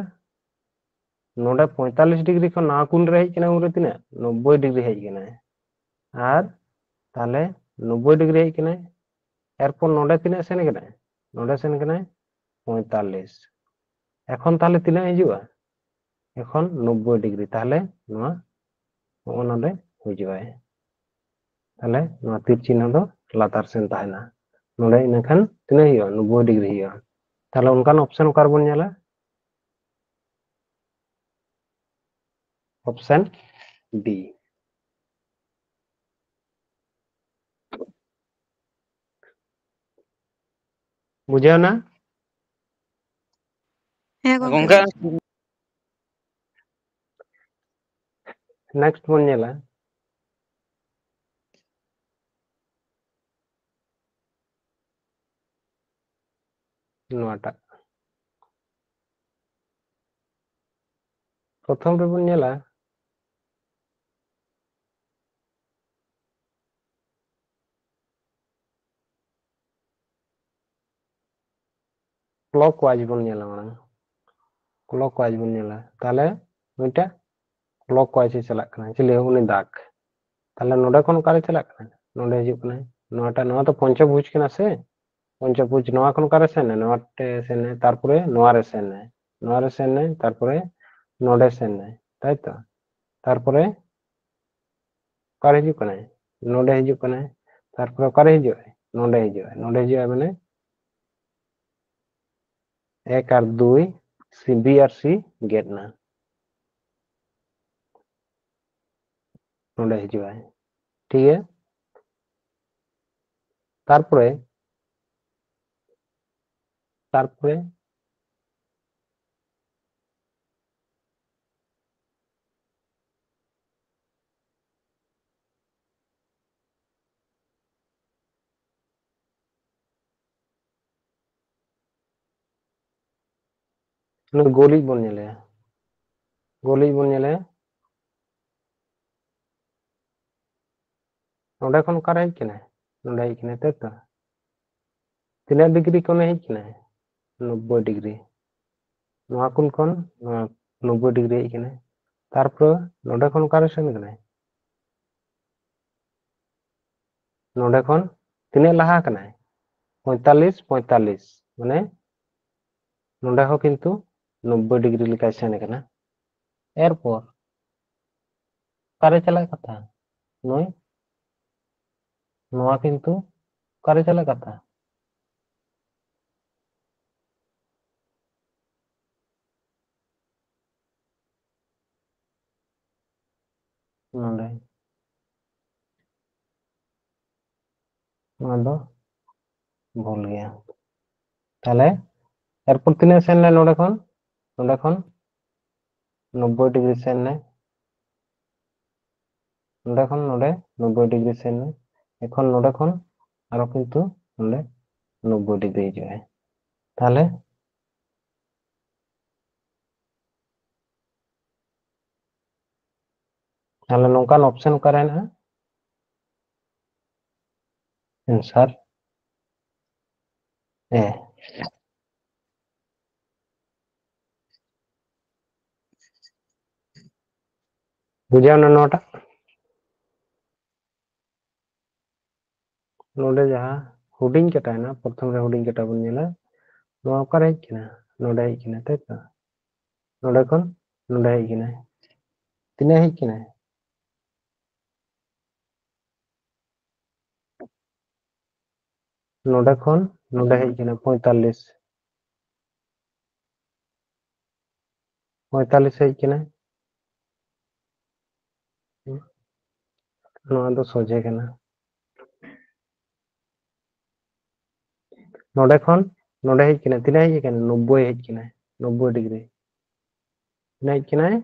ᱱᱚᱰᱮ ᱯᱚᱸᱭᱛᱟᱞᱞᱤᱥ ᱰᱤᱜᱽᱨᱤ ᱠᱷᱚᱱ ᱱᱚᱣᱟ ᱠᱩᱱ ᱨᱮ ᱦᱮᱡ ᱠᱟᱱᱟᱭ, ᱩᱱᱨᱮ ᱛᱤᱱᱟᱹᱜ? ᱱᱚᱵᱵᱳᱭ ᱰᱤᱜᱽᱨᱤ ᱦᱮᱡ ᱠᱟᱱᱟᱭ᱾ ᱟᱨ ᱛᱟᱦᱞᱮ ᱱᱚᱵᱵᱳᱭ ᱰᱤᱜᱽᱨᱤ ᱦᱮᱡ ᱠᱟᱱᱟᱭ, ᱮᱨᱯᱚᱨ ᱱᱚᱰᱮ ᱛᱤᱱᱟᱹᱜ ᱥᱮᱱ ᱠᱟᱱᱟᱭ? ᱱᱚᱰᱮ ᱥᱮᱱ ᱠᱟᱱᱟᱭ ᱯᱚᱸᱭᱛᱟᱞᱞᱤᱥ᱾ ᱮᱠᱷᱚᱱ ᱛᱟᱦᱞᱮ ᱛᱤᱱᱟᱹᱜ ᱦᱤᱡᱩᱜᱼᱟ? ᱮᱠᱷᱚᱱ ᱱᱚᱵᱵᱳᱭ ᱰᱤᱜᱽᱨᱤ᱾ ᱛᱟᱦᱞᱮ ᱱᱚᱣᱟ ᱦᱚᱸᱜᱼᱚ ᱱᱚᱰᱮ ᱦᱤᱡᱩᱜᱼᱟᱭ᱾ ᱛᱟᱦᱞᱮ ᱱᱚᱣᱟ ᱛᱤᱨ ᱪᱤᱱᱦᱚ ᱫᱚ ᱞᱟᱛᱟᱨ ᱥᱮᱱ ᱛᱟᱦᱮᱱᱟ᱾ ᱱᱚᱰᱮ ᱤᱱᱟᱹᱠᱷᱟᱱ ᱛᱤᱱᱟᱹᱜ ᱦᱩᱭᱩᱜᱼᱟ? ᱱᱚᱵᱵᱳᱭ ᱰᱤᱜᱽᱨᱤ ᱦᱩᱭᱩᱜᱼᱟ᱾ ᱛᱟᱦᱞᱮ ᱚᱱᱠᱟᱱ ᱚᱯᱥᱮᱱ ᱚᱠᱟ ᱨᱮᱵᱚᱱ ᱧᱮᱞᱟ? ᱚᱯᱥᱮᱱ ᱰᱤ᱾ ᱵᱩᱡᱷᱟᱹᱣ ᱮᱱᱟ? ᱦᱮᱸ ᱜᱚᱝᱠᱮ᱾ ᱜᱚᱝᱠᱮ, ᱱᱮᱠᱥᱴ ᱵᱚᱱ ᱧᱮᱞᱟ᱾ ᱱᱚᱣᱟᱴᱟᱜ ᱯᱨᱚᱛᱷᱚᱢ ᱨᱮᱵᱚᱱ ᱧᱮᱞᱟ, ᱠᱞᱚᱠ ᱣᱟᱭᱤᱡ ᱵᱚᱱ ᱧᱮᱞᱟ ᱢᱟᱲᱟᱝ᱾ ᱠᱞᱚᱠ ᱣᱟᱭᱤᱡ ᱵᱚᱱ ᱧᱮᱞᱟ᱾ ᱛᱟᱦᱚᱞᱮ ᱢᱤᱫᱴᱟᱝ ᱠᱞᱚᱠ ᱣᱟᱭᱤᱡ ᱮ ᱪᱟᱞᱟᱜ ᱠᱟᱱᱟ, ᱪᱤᱞᱤ? ᱩᱱᱤ ᱫᱟᱜᱽ᱾ ᱛᱟᱦᱚᱞᱮ ᱱᱚᱰᱮ ᱠᱷᱚᱱ ᱚᱠᱟᱨᱮ ᱪᱟᱞᱟᱜ ᱠᱟᱱᱟ? ᱱᱚᱰᱮ ᱦᱤᱡᱩᱜ ᱠᱟᱱᱟᱭ᱾ ᱱᱚᱣᱟᱴᱟᱜ, ᱱᱚᱣᱟ ᱫᱚ ᱯᱚᱧᱪᱚᱵᱷᱩᱡᱽ ᱠᱟᱱᱟ ᱥᱮ? ᱯᱚᱧᱪᱚᱵᱷᱩᱡᱽ ᱱᱚᱣᱟ ᱠᱷᱚᱱ ᱚᱠᱟᱨᱮ ᱥᱮᱱ ᱮᱱᱟ? ᱱᱚᱣᱟ ᱴᱷᱮᱱ ᱥᱮᱱ ᱮᱱᱟ, ᱛᱟᱨᱯᱚᱨᱮ ᱱᱚᱣᱟ ᱨᱮ ᱥᱮᱱ ᱮᱱᱟ, ᱱᱚᱣᱟ ᱨᱮ ᱥᱮᱱ ᱮᱱᱟ, ᱛᱟᱨᱯᱚᱨᱮ ᱱᱚᱰᱮ ᱥᱮᱱ ᱮᱱᱟ, ᱛᱟᱭ ᱛᱚ? ᱛᱟᱨᱯᱚᱨᱮ ᱚᱠᱟᱨᱮ ᱦᱤᱡᱩᱜ ᱠᱟᱱᱟᱭ? ᱱᱚᱰᱮ ᱦᱤᱡᱩᱜ ᱠᱟᱱᱟᱭ᱾ ᱛᱟᱨᱯᱚᱨᱮ ᱚᱠᱟᱨᱮ ᱦᱤᱡᱩᱜ ᱟᱭ? ᱱᱚᱰᱮ ᱦᱤᱡᱩᱜ ᱟᱭ᱾ ᱱᱚᱰᱮ ᱦᱤᱡᱩᱜ ᱟᱭ ᱢᱟᱱᱮ ᱮᱠ ᱟᱨ ᱫᱩᱭ, ᱥᱤ, ᱵᱤ ᱟᱨ ᱥᱤ ᱜᱮᱫ ᱮᱱᱟ᱾ ᱱᱚᱰᱮ ᱦᱤᱡᱩᱜ ᱟᱭ, ᱴᱷᱤᱠ ᱜᱮᱭᱟ᱾ ᱛᱟᱨᱯᱚᱨᱮ, ᱛᱟᱨᱯᱚᱨᱮ ᱱᱩᱭ ᱜᱳᱞᱤᱡ ᱵᱚᱱ ᱧᱮᱞᱮᱭᱟ, ᱜᱳᱞᱤᱡ ᱵᱚᱱ ᱧᱮᱞᱮᱭᱟ᱾ ᱱᱚᱰᱮ ᱠᱷᱚᱱ ᱚᱠᱟᱨᱮ ᱦᱮᱡ ᱠᱟᱱᱟᱭ? ᱱᱚᱰᱮ ᱦᱮᱡ ᱠᱟᱱᱟᱭ, ᱛᱟᱭ ᱛᱚ? ᱛᱤᱱᱟᱹᱜ ᱰᱤᱜᱽᱨᱤ ᱠᱷᱚᱱᱮ ᱦᱮᱡ ᱠᱟᱱᱟᱭ? ᱱᱚᱵᱵᱳᱭ ᱰᱤᱜᱽᱨᱤ᱾ ᱱᱚᱣᱟ ᱠᱷᱚᱱ, ᱠᱷᱚᱱ ᱱᱚᱣᱟ ᱱᱚᱵᱵᱳᱭ ᱰᱤᱜᱽᱨᱤ ᱦᱮᱡ ᱠᱟᱱᱟᱭ᱾ ᱛᱟᱨᱯᱚᱨᱮ ᱱᱚᱰᱮ ᱠᱷᱚᱱ ᱚᱠᱟᱨᱮ ᱥᱮᱱ ᱠᱟᱱᱟᱭ? ᱱᱚᱰᱮ ᱠᱷᱚᱱ ᱛᱤᱱᱟᱹᱜ ᱞᱟᱦᱟ ᱠᱟᱱᱟᱭ? ᱯᱚᱸᱭᱛᱟᱞᱞᱤᱥ, ᱯᱚᱸᱭᱛᱟᱞᱞᱤᱥ᱾ ᱢᱟᱱᱮ ᱱᱚᱰᱮ ᱦᱚᱸ ᱠᱤᱱᱛᱩ ᱱᱚᱵᱵᱳᱭ ᱰᱤᱜᱽᱨᱤ ᱞᱮᱠᱟᱭ ᱥᱮᱱ ᱠᱟᱱᱟ᱾ ᱮᱨᱯᱚᱨ ᱚᱠᱟᱨᱮ ᱪᱟᱞᱟᱜ ᱠᱟᱛᱷᱟ? ᱱᱩᱭ ᱱᱚᱣᱟ ᱠᱤᱱᱛᱩ ᱚᱠᱟᱨᱮ ᱪᱟᱞᱟᱜ ᱠᱟᱛᱷᱟ? ᱱᱚᱰᱮ᱾ ᱱᱚᱣᱟ ᱫᱚ ᱵᱷᱩᱞ ᱜᱮᱭᱟ᱾ ᱛᱟᱦᱞᱮ ᱮᱨᱯᱚᱨ ᱛᱤᱱᱟᱹᱜ ᱥᱮᱱ ᱞᱮ ᱱᱚᱰᱮ ᱠᱷᱚᱱ? ᱱᱚᱰᱮ ᱠᱷᱚᱱ ᱱᱚᱵᱵᱳᱭ ᱰᱤᱜᱽᱨᱤ ᱥᱮᱱ ᱞᱮ, ᱱᱚᱰᱮ ᱠᱷᱚᱱ ᱱᱚᱰᱮ ᱱᱚᱵᱵᱳᱭ ᱰᱤᱜᱽᱨᱤ ᱥᱮᱱ ᱞᱮ᱾ ᱮᱠᱷᱚᱱ ᱱᱚᱰᱮ ᱠᱷᱚᱱ ᱟᱨᱚ ᱠᱤᱱᱛᱩ ᱱᱚᱰᱮ ᱱᱚᱵᱵᱳᱭ ᱰᱤᱜᱽᱨᱤ ᱦᱤᱡᱩᱜᱼᱟ᱾ ᱛᱟᱦᱞᱮ, ᱛᱟᱦᱞᱮ ᱱᱚᱝᱠᱟᱱ ᱚᱯᱥᱮᱱ ᱚᱠᱟᱨᱮ ᱦᱮᱱᱟᱜᱼᱟ? ᱮᱱᱥᱟᱨ ᱮ᱾ ᱵᱩᱡᱷᱟᱹᱣ ᱮᱱᱟ ᱱᱚᱣᱟᱴᱟᱜ? ᱱᱚᱰᱮ ᱡᱟᱦᱟᱸ ᱦᱩᱰᱤᱧ ᱠᱟᱴᱟᱭᱮᱱᱟ, ᱯᱨᱚᱛᱷᱚᱢ ᱨᱮ ᱦᱩᱰᱤᱧ ᱠᱟᱴᱟ ᱵᱚᱱ ᱧᱮᱞᱟ, ᱱᱚᱣᱟ ᱚᱠᱟᱨᱮ ᱦᱮᱡ ᱠᱟᱱᱟ? ᱱᱚᱰᱮ ᱦᱮᱡ ᱠᱟᱱᱟ, ᱛᱟᱭ ᱛᱚ? ᱱᱚᱰᱮ ᱠᱷᱚᱱ ᱱᱚᱰᱮ ᱦᱮᱡ ᱠᱟᱱᱟᱭ᱾ ᱛᱤᱱᱟᱹᱜ ᱦᱮᱡ ᱠᱟᱱᱟᱭ? ᱱᱚᱰᱮ ᱠᱷᱚᱱ ᱱᱚᱰᱮ ᱦᱮᱡ ᱠᱟᱱᱟ ᱯᱚᱸᱭᱛᱟᱞᱞᱤᱥ᱾ ᱯᱚᱸᱭᱛᱟᱞᱞᱤᱥ ᱦᱮᱡ ᱠᱟᱱᱟ᱾ ᱱᱚᱣᱟ ᱫᱚ ᱥᱚᱡᱷᱮ ᱠᱟᱱᱟ᱾ ᱱᱚᱰᱮ ᱠᱷᱚᱱ ᱱᱚᱰᱮ ᱦᱮᱡ ᱠᱟᱱᱟ, ᱛᱤᱱᱟᱹᱜ ᱦᱮᱡ ᱠᱟᱱᱟ? ᱱᱚᱵᱵᱳᱭ ᱦᱮᱡ ᱠᱟᱱᱟ, ᱱᱚᱵᱵᱳᱭ ᱰᱤᱜᱽᱨᱤ᱾ ᱛᱤᱱᱟᱹᱜ ᱦᱮᱡ ᱠᱟᱱᱟᱭ?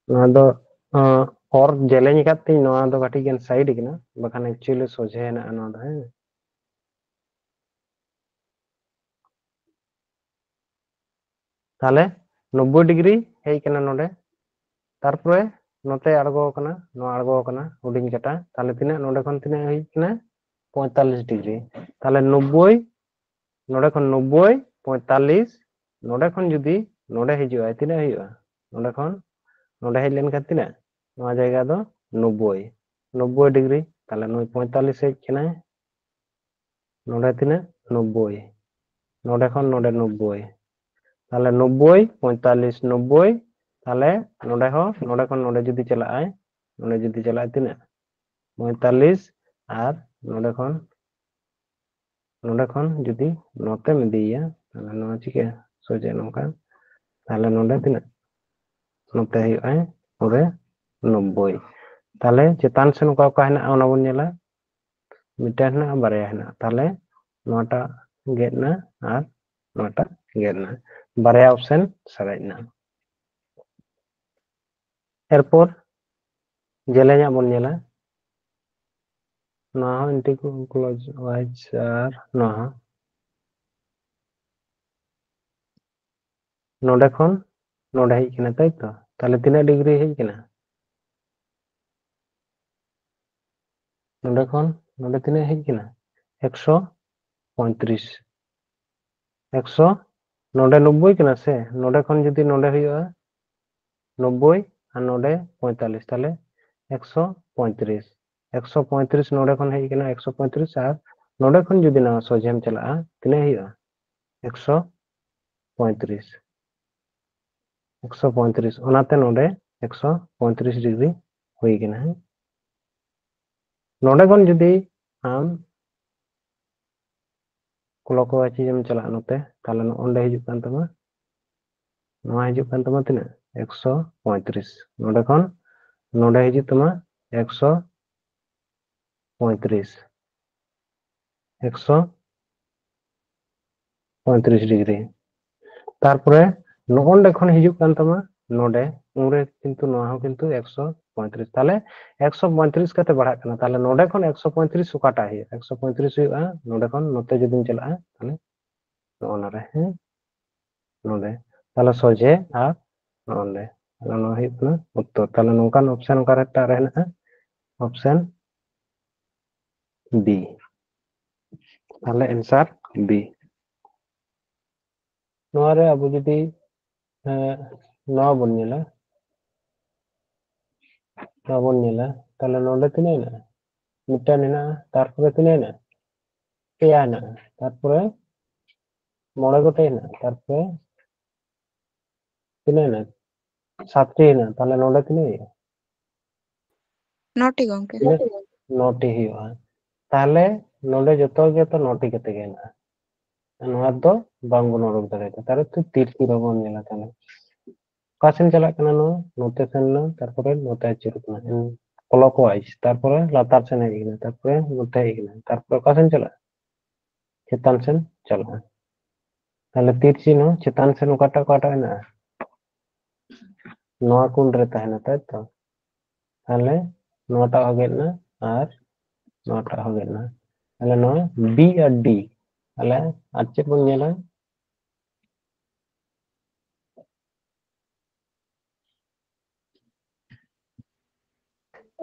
ᱱᱚᱣᱟ ᱫᱚ, ᱟᱸ, ᱚᱨ ᱡᱮᱞᱮᱧ ᱟᱠᱟᱫ ᱛᱤᱧ, ᱱᱚᱣᱟ ᱫᱚ ᱠᱟᱹᱴᱤᱡ ᱜᱟᱱ ᱥᱟᱭᱤᱰ ᱠᱟᱱᱟ, ᱵᱟᱠᱷᱟᱱ actually ᱥᱚᱡᱷᱮ ᱦᱮᱱᱟᱜᱼᱟ ᱱᱚᱣᱟ ᱫᱚ, ᱦᱮᱸ᱾ ᱛᱟᱦᱞᱮ ᱱᱚᱵᱵᱳᱭ ᱰᱤᱜᱽᱨᱤ ᱦᱮᱡ ᱠᱟᱱᱟ ᱱᱚᱰᱮ, ᱛᱟᱨᱯᱚᱨᱮ ᱱᱚᱛᱮ ᱟᱬᱜᱚ ᱟᱠᱟᱱᱟ, ᱱᱚᱣᱟ ᱟᱬᱜᱚ ᱟᱠᱟᱱᱟ ᱦᱩᱰᱤᱧ ᱠᱟᱴᱟ, ᱛᱟᱦᱞᱮ ᱛᱤᱱᱟᱹᱜ ᱱᱚᱰᱮ ᱠᱷᱚᱱ ᱛᱤᱱᱟᱹᱜ ᱦᱮᱡ ᱠᱟᱱᱟ? ᱯᱚᱸᱭᱛᱟᱞᱞᱤᱥ ᱰᱤᱜᱽᱨᱤ᱾ ᱛᱟᱦᱞᱮ ᱱᱚᱵᱵᱳᱭ, ᱱᱚᱰᱮ ᱠᱷᱚᱱ ᱱᱚᱵᱵᱳᱭ, ᱯᱚᱸᱭᱛᱟᱞᱞᱤᱥ, ᱱᱚᱰᱮ ᱠᱷᱚᱱ ᱡᱩᱫᱤ ᱱᱚᱰᱮ ᱦᱤᱡᱩᱜᱼᱟᱭ, ᱛᱤᱱᱟᱹᱜ ᱦᱩᱭᱩᱜᱼᱟ? ᱱᱚᱰᱮ ᱠᱷᱚᱱ ᱱᱚᱰᱮ ᱦᱮᱡ ᱞᱮᱱᱠᱷᱟᱱ ᱛᱤᱱᱟᱹᱜ? ᱱᱚᱣᱟ ᱡᱟᱭᱜᱟ ᱫᱚ ᱱᱚᱵᱵᱳᱭ, ᱱᱚᱵᱵᱳᱭ ᱰᱤᱜᱽᱨᱤ᱾ ᱛᱟᱦᱞᱮ ᱱᱩᱭ ᱯᱚᱸᱭᱛᱟᱞᱞᱤᱥ ᱦᱮᱡ ᱠᱟᱱᱟᱭ, ᱱᱚᱰᱮ ᱛᱤᱱᱟᱹᱜ? ᱱᱚᱵᱵᱳᱭ᱾ ᱱᱚᱰᱮ ᱠᱷᱚᱱ ᱱᱚᱰᱮ ᱱᱚᱵᱵᱳᱭ᱾ ᱛᱟᱦᱞᱮ ᱱᱚᱵᱵᱳᱭ, ᱯᱚᱸᱭᱛᱟᱞᱞᱤᱥ, ᱱᱚᱵᱵᱳᱭ᱾ ᱛᱟᱦᱞᱮ ᱱᱚᱰᱮ ᱦᱚᱸ, ᱱᱚᱰᱮ ᱠᱷᱚᱱ ᱱᱚᱰᱮ ᱡᱩᱫᱤ ᱪᱟᱞᱟᱜᱼᱟᱭ, ᱱᱚᱰᱮ ᱡᱩᱫᱤ ᱪᱟᱞᱟᱜᱼᱟᱭ ᱛᱤᱱᱟᱹᱜ? ᱯᱚᱸᱭᱛᱟᱞᱞᱤᱥ᱾ ᱟᱨ ᱱᱚᱰᱮ ᱠᱷᱚᱱ ᱱᱚᱰᱮ ᱠᱷᱚᱱ ᱡᱩᱫᱤ ᱱᱚᱛᱮᱢ ᱤᱫᱤᱭᱮᱭᱟ, ᱛᱟᱦᱞᱮ ᱱᱚᱣᱟ ᱪᱤᱠᱟᱹᱜᱼᱟ? ᱥᱚᱡᱷᱮ ᱱᱚᱝᱠᱟ᱾ ᱛᱟᱦᱞᱮ ᱱᱚᱰᱮ ᱛᱤᱱᱟᱹᱜ? ᱱᱚᱛᱮ ᱦᱩᱭᱩᱜᱼᱟ ᱯᱩᱨᱟᱹ ᱱᱚᱵᱵᱳᱭ᱾ ᱛᱟᱦᱞᱮ ᱪᱮᱛᱟᱱ ᱥᱮᱱ ᱚᱠᱟ ᱚᱠᱟ ᱦᱮᱱᱟᱜᱼᱟ, ᱚᱱᱟ ᱵᱚᱱ ᱧᱮᱞᱟ᱾ ᱢᱤᱫᱴᱟᱝ ᱦᱮᱱᱟᱜᱼᱟ, ᱵᱟᱨᱭᱟ ᱦᱮᱱᱟᱜᱼᱟ᱾ ᱛᱟᱦᱞᱮ ᱱᱚᱣᱟᱴᱟᱜ ᱜᱮᱫ ᱮᱱᱟ ᱟᱨ ᱱᱚᱣᱟᱴᱟᱜ ᱜᱮᱫ ᱮᱱᱟ, ᱵᱟᱨᱭᱟ ᱚᱯᱥᱮᱱ ᱥᱟᱨᱮᱡ ᱮᱱᱟ᱾ ᱮᱨᱯᱚᱨ ᱡᱮᱞᱮᱧᱟᱜ ᱵᱚᱱ ᱧᱮᱞᱟ᱾ ᱱᱚᱣᱟ ᱦᱚᱸ ᱮᱱᱴᱤ ᱠᱞᱚᱠᱣᱟᱭᱤᱡ ᱟᱨ ᱱᱚᱣᱟ ᱦᱚᱸ᱾ ᱱᱚᱰᱮ ᱠᱷᱚᱱ ᱱᱚᱰᱮ ᱦᱮᱡ ᱠᱟᱱᱟ, ᱛᱟᱭ ᱛᱚ? ᱛᱟᱦᱞᱮ ᱛᱤᱱᱟᱹᱜ ᱰᱤᱜᱽᱨᱤ ᱦᱮᱡ ᱠᱟᱱᱟ? ᱱᱚᱰᱮ ᱠᱷᱚᱱ ᱱᱚᱰᱮ ᱛᱤᱱᱟᱹᱜ ᱦᱮᱡ ᱠᱟᱱᱟ? ᱮᱠᱥᱚ ᱯᱚᱸᱭᱛᱨᱤᱥ᱾ ᱮᱠᱥᱚ ᱱᱚᱰᱮ ᱱᱚᱵᱵᱳᱭ ᱠᱟᱱᱟ ᱥᱮ, ᱱᱚᱰᱮ ᱠᱷᱚᱱ ᱡᱩᱫᱤ ᱱᱚᱰᱮ ᱦᱩᱭᱩᱜᱼᱟ ᱱᱚᱵᱵᱳᱭ ᱟᱨ ᱱᱚᱰᱮ ᱯᱚᱸᱭᱛᱟᱞᱞᱤᱥ, ᱛᱟᱦᱞᱮ ᱮᱠᱥᱚ ᱯᱚᱸᱭᱛᱨᱤᱥ᱾ ᱮᱠᱥᱚ ᱯᱚᱸᱭᱛᱨᱤᱥ ᱱᱚᱰᱮ ᱠᱷᱚᱱ ᱦᱮᱡ ᱠᱟᱱᱟ ᱮᱠᱥᱚ ᱯᱚᱸᱭᱛᱨᱤᱥ, ᱟᱨ ᱱᱚᱰᱮ ᱠᱷᱚᱱ ᱡᱩᱫᱤ ᱱᱚᱣᱟ ᱥᱚᱡᱷᱮᱢ ᱪᱟᱞᱟᱜᱼᱟ, ᱛᱤᱱᱟᱹᱜ ᱦᱩᱭᱩᱜᱼᱟ? ᱮᱠᱥᱚ ᱯᱚᱸᱭᱛᱨᱤᱥ᱾ ᱮᱠᱥᱚ ᱯᱚᱸᱭᱛᱨᱤᱥ, ᱚᱱᱟᱛᱮ ᱱᱚᱰᱮ ᱮᱠᱥᱚ ᱯᱚᱸᱭᱛᱨᱤᱥ ᱰᱤᱜᱽᱨᱤ ᱦᱩᱭ ᱠᱟᱱᱟ᱾ ᱦᱮᱸ, ᱱᱚᱰᱮ ᱠᱷᱚᱱ ᱡᱩᱫᱤ ᱟᱢ ᱠᱞᱚᱠᱣᱟᱭᱤᱡ ᱮᱢ ᱪᱟᱞᱟᱜᱼᱟ ᱱᱚᱛᱮ, ᱛᱟᱦᱞᱮ ᱱᱚᱜᱼᱚ ᱱᱚᱰᱮ ᱦᱤᱡᱩᱜ ᱠᱟᱱ ᱛᱟᱢᱟ, ᱱᱚᱣᱟ ᱦᱤᱡᱩᱜ ᱠᱟᱱ ᱛᱟᱢᱟ ᱛᱤᱱᱟᱹᱜ? ᱮᱠᱥᱚ ᱯᱚᱸᱭᱛᱨᱤᱥ᱾ ᱱᱚᱰᱮ ᱠᱷᱚᱱ ᱱᱚᱰᱮ ᱦᱤᱡᱩᱜ ᱛᱟᱢᱟ ᱮᱠᱥᱚ ᱯᱚᱸᱭᱛᱨᱤᱥ, ᱮᱠᱥᱚ ᱯᱚᱸᱭᱛᱨᱤᱥ ᱰᱤᱜᱽᱨᱤ᱾ ᱛᱟᱨᱯᱚᱨᱮ ᱱᱚᱜᱼᱚ ᱱᱚᱰᱮ ᱠᱷᱚᱱ ᱦᱤᱡᱩᱜ ᱠᱟᱱ ᱛᱟᱢᱟ ᱱᱚᱰᱮ, ᱩᱱᱨᱮ ᱠᱤᱱᱛᱩ ᱱᱚᱣᱟ ᱦᱚᱸ ᱠᱤᱱᱛᱩ ᱮᱠᱥᱚ ᱯᱚᱸᱭᱛᱨᱤᱥ᱾ ᱛᱟᱦᱞᱮ ᱮᱠᱥᱚ ᱯᱚᱸᱭᱛᱨᱤᱥ ᱠᱟᱛᱮ ᱵᱟᱲᱦᱟᱜ ᱠᱟᱱᱟ᱾ ᱛᱟᱦᱞᱮ ᱱᱚᱰᱮ ᱠᱷᱚᱱ ᱮᱠᱥᱚ ᱯᱚᱸᱭᱛᱨᱤᱥ ᱚᱠᱟᱴᱟᱜ ᱦᱩᱭᱩᱜᱼᱟ? ᱮᱠᱥᱚ ᱯᱚᱸᱭᱛᱨᱤᱥ ᱦᱩᱭᱩᱜᱼᱟ ᱱᱚᱰᱮ ᱠᱷᱚᱱ ᱱᱚᱛᱮ ᱡᱩᱫᱤᱢ ᱪᱟᱞᱟᱜᱼᱟ, ᱛᱟᱦᱞᱮ ᱱᱚᱜᱼᱚ ᱱᱚᱰᱮ, ᱦᱮᱸ, ᱱᱚᱰᱮ᱾ ᱛᱟᱦᱞᱮ ᱥᱚᱡᱷᱮ ᱟᱨ ᱱᱚᱜᱼᱚ ᱱᱚᱰᱮ᱾ ᱛᱟᱦᱞᱮ ᱱᱚᱣᱟ ᱦᱩᱭᱩᱜ ᱠᱟᱱᱟ ᱩᱛᱛᱚᱨ᱾ ᱛᱟᱦᱞᱮ ᱱᱚᱝᱠᱟᱱ ᱚᱯᱥᱮᱱ ᱚᱠᱟᱨᱮ ᱮᱴᱟᱜ ᱨᱮ ᱦᱮᱱᱟᱜᱼᱟ? Option B. ᱛᱟᱦᱞᱮ ᱮᱱᱥᱟᱨ ᱵᱤ᱾ ᱱᱚᱣᱟ ᱨᱮ ᱟᱵᱚ ᱡᱩᱫᱤ, ᱮᱸ, ᱱᱚᱣᱟ ᱵᱚᱱ ᱧᱮᱞᱟ, ᱱᱚᱣᱟ ᱵᱚᱱ ᱧᱮᱞᱟ, ᱛᱟᱦᱞᱮ ᱱᱚᱰᱮ ᱛᱤᱱᱟᱹᱜ ᱦᱮᱱᱟᱜᱼᱟ? ᱢᱤᱫᱴᱟᱝ ᱦᱮᱱᱟᱜᱼᱟ, ᱛᱟᱨᱯᱚᱨᱮ ᱛᱤᱱᱟᱹᱜ ᱦᱮᱱᱟᱜᱼᱟ? ᱯᱮᱭᱟ ᱦᱮᱱᱟᱜᱼᱟ, ᱛᱟᱨᱯᱚᱨᱮ ᱢᱚᱬᱮ ᱜᱚᱴᱮᱡ ᱦᱮᱱᱟᱜᱼᱟ, ᱛᱟᱨᱯᱚᱨᱮ ᱛᱤᱱᱟᱹᱜ ᱦᱮᱱᱟᱜᱼᱟ? ᱥᱟᱛᱴᱤ ᱦᱮᱱᱟᱜᱼᱟ, ᱛᱟᱦᱞᱮ ᱱᱚᱰᱮ ᱛᱤᱱᱟᱹᱜ ᱦᱩᱭᱩᱜᱼᱟ? ᱱᱚᱴᱤ ᱜᱚᱝᱠᱮ᱾ ᱛᱤᱱᱟᱹᱜ? ᱱᱚᱴᱤ ᱦᱩᱭᱩᱜᱼᱟ᱾ ᱛᱟᱦᱞᱮ ᱱᱚᱰᱮ ᱡᱚᱛᱚ ᱜᱮᱛᱚ ᱱᱚᱴᱤ ᱠᱟᱛᱮ ᱜᱮ ᱦᱮᱱᱟᱜᱼᱟ, ᱱᱚᱣᱟ ᱫᱚ ᱵᱟᱝᱵᱚᱱ ᱩᱰᱩᱠ ᱫᱟᱲᱮᱭᱟᱜᱼᱟ᱾ ᱛᱟᱦᱞᱮ ᱛᱤᱨ ᱛᱤᱨ ᱵᱚᱱ ᱧᱮᱞᱟ᱾ ᱛᱟᱦᱞᱮ ᱚᱠᱟ ᱥᱮᱱ ᱪᱟᱞᱟᱜ ᱠᱟᱱᱟ ᱱᱚᱣᱟ? ᱱᱚᱛᱮ ᱥᱮᱱ ᱮᱱᱟ, ᱛᱟᱨᱯᱚᱨᱮ ᱱᱚᱛᱮ ᱟᱹᱪᱩᱨᱚᱜ ᱠᱟᱱᱟ, ᱠᱞᱚᱠᱣᱟᱭᱤᱡ, ᱛᱟᱨᱯᱚᱨᱮ ᱞᱟᱛᱟᱨ ᱥᱮᱱ ᱦᱮᱡ ᱮᱱᱟ, ᱛᱟᱨᱯᱚᱨᱮ ᱱᱚᱛᱮ ᱦᱮᱡ ᱮᱱᱟ, ᱛᱟᱨᱯᱚᱨᱮ ᱚᱠᱟ ᱥᱮᱱ ᱪᱟᱞᱟᱜᱼᱟ? ᱪᱮᱛᱟᱱ ᱥᱮᱱ ᱪᱟᱞᱟᱜᱼᱟ᱾ ᱛᱟᱦᱞᱮ ᱛᱤᱨ ᱪᱤᱱᱦᱟᱹ ᱪᱮᱛᱟᱱ ᱥᱮᱱ ᱚᱠᱟᱴᱟᱜ ᱚᱠᱟᱴᱟᱜ ᱦᱮᱱᱟᱜᱼᱟ? ᱱᱚᱣᱟ ᱠᱩᱱ ᱨᱮ ᱛᱟᱦᱮᱱᱟ, ᱛᱟᱭ ᱛᱚ? ᱛᱟᱦᱞᱮ ᱱᱚᱣᱟᱴᱟᱜ ᱦᱚᱸ ᱜᱮᱫ ᱮᱱᱟ ᱟᱨ ᱱᱚᱣᱟᱴᱟᱜ ᱦᱚᱸ ᱜᱮᱫ ᱮᱱᱟ᱾ ᱛᱟᱦᱞᱮ ᱱᱚᱣᱟ ᱵᱤ ᱟᱨ ᱰᱤ, ᱛᱟᱦᱞᱮ ᱟᱨ ᱪᱮᱫ ᱵᱚᱱ ᱧᱮᱞᱟ?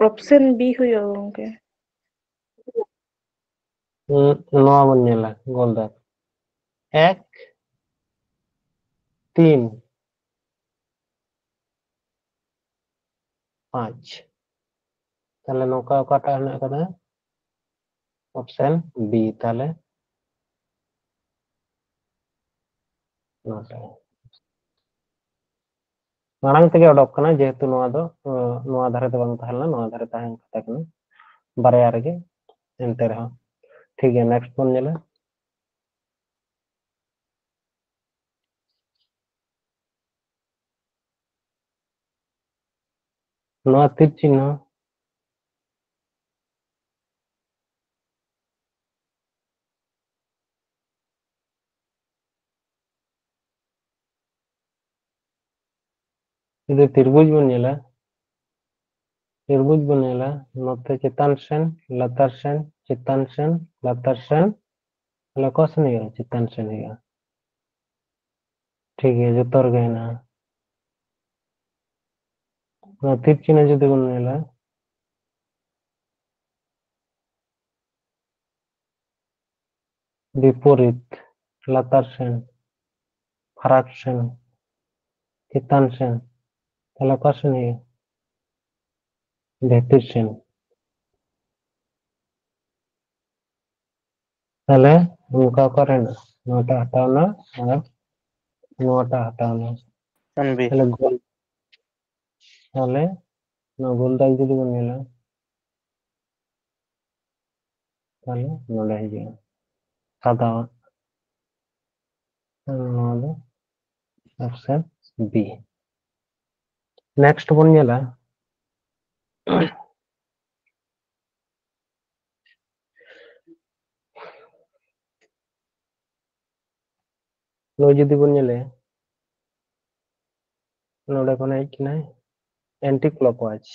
ᱚᱯᱥᱮᱱ ᱵᱤ ᱦᱩᱭᱩᱜᱼᱟ ᱜᱚᱝᱠᱮ᱾ ᱩᱸ, ᱱᱚᱣᱟ ᱵᱚᱱ ᱧᱮᱞᱟ, ᱜᱳᱞ ᱫᱟᱜᱽ᱾ ᱮᱠ, ᱛᱤᱱ, ᱯᱟᱸᱪ᱾ ᱛᱟᱦᱞᱮ ᱱᱚᱝᱠᱟ ᱚᱠᱟᱴᱟᱜ ᱦᱮᱱᱟᱜ ᱟᱠᱟᱫᱟ? Option B ᱛᱟᱦᱞᱮ᱾ ᱱᱚᱣᱟᱴᱟᱜ ᱢᱟᱲᱟᱝ ᱛᱮᱜᱮ ᱚᱰᱚᱠ ᱠᱟᱱᱟ, ᱡᱮᱦᱮᱛᱩ ᱱᱚᱣᱟ ᱫᱚ, ᱟᱸ, ᱱᱚᱣᱟ ᱫᱷᱟᱨᱮ ᱫᱚ ᱵᱟᱝ ᱛᱟᱦᱮᱸ ᱞᱮᱱᱟ, ᱱᱚᱣᱟ ᱫᱷᱟᱨᱮ ᱛᱟᱦᱮᱸ ᱠᱟᱛᱷᱟ ᱠᱟᱱᱟ, ᱵᱟᱨᱭᱟ ᱨᱮᱜᱮ᱾ ᱮᱱᱛᱮ ᱨᱮᱦᱚᱸ ᱴᱷᱤᱠ ᱜᱮᱭᱟ, next ᱵᱚᱱ ᱧᱮᱞᱟ᱾ ᱱᱚᱣᱟ ᱛᱤᱨ ᱪᱤᱱᱦᱟᱹ ᱡᱩᱫᱤ ᱛᱤᱨᱵᱩᱡᱽ ᱵᱚᱱ ᱧᱮᱞᱟ, ᱛᱤᱨᱵᱩᱡᱽ ᱵᱚᱱ ᱧᱮᱞᱟ, ᱱᱚᱛᱮ ᱪᱮᱛᱟᱱ ᱥᱮᱱ, ᱞᱟᱛᱟᱨ ᱥᱮᱱ, ᱪᱮᱛᱟᱱ ᱥᱮᱱ, ᱞᱟᱛᱟᱨ ᱥᱮᱱ, ᱛᱟᱦᱞᱮ ᱚᱠᱟ ᱥᱮᱱ ᱦᱩᱭᱩᱜᱼᱟ? ᱪᱮᱛᱟᱱ ᱥᱮᱱ ᱦᱩᱭᱩᱜᱼᱟ᱾ ᱴᱷᱤᱠ ᱜᱮᱭᱟ, ᱡᱚᱛᱚ ᱨᱮᱜᱮ ᱦᱮᱱᱟᱜᱼᱟ᱾ ᱱᱚᱣᱟ ᱛᱤᱨ ᱪᱤᱱᱦᱟᱹ ᱡᱩᱫᱤ ᱵᱚᱱ ᱧᱮᱞᱟ, ᱵᱤᱯᱚᱨᱤᱛ, ᱞᱟᱛᱟᱨ ᱥᱮᱱ, ᱯᱷᱟᱨᱟᱠ ᱥᱮᱱ, ᱪᱮᱛᱟᱱ ᱥᱮᱱ, ᱛᱟᱦᱞᱮ ᱚᱠᱟ ᱥᱮᱱ ᱦᱩᱭᱩᱜᱼᱟ? ᱵᱷᱤᱛᱤᱨ ᱥᱮᱱ᱾ ᱛᱟᱦᱞᱮ ᱚᱱᱠᱟ ᱚᱠᱟᱨᱮ ᱦᱮᱱᱟᱜᱼᱟ? ᱱᱚᱣᱟᱴᱟᱜ ᱦᱟᱛᱟᱣ ᱮᱱᱟ ᱟᱨ ᱱᱚᱣᱟᱴᱟᱜ ᱦᱟᱛᱟᱣ ᱮᱱᱟ᱾ Option B᱾ ᱛᱟᱦᱞᱮ ᱜᱳᱞ, ᱛᱟᱦᱞᱮ ᱱᱚᱣᱟ ᱜᱳᱞ ᱫᱟᱜ ᱡᱩᱫᱤ ᱵᱚᱱ ᱧᱮᱞᱟ, ᱛᱟᱦᱞᱮ ᱱᱚᱰᱮ ᱦᱤᱡᱩᱜᱼᱟ ᱥᱟᱫᱟᱣᱟᱜ᱾ ᱱᱚᱣᱟ ᱫᱚ option B᱾ Next ᱵᱚᱱ ᱧᱮᱞᱟ, ᱱᱚᱣᱟ ᱡᱩᱫᱤ ᱵᱚᱱ ᱧᱮᱞᱮ, ᱱᱚᱰᱮ ᱠᱷᱚᱱ ᱦᱮᱡ ᱠᱟᱱᱟᱭ anti clockwise,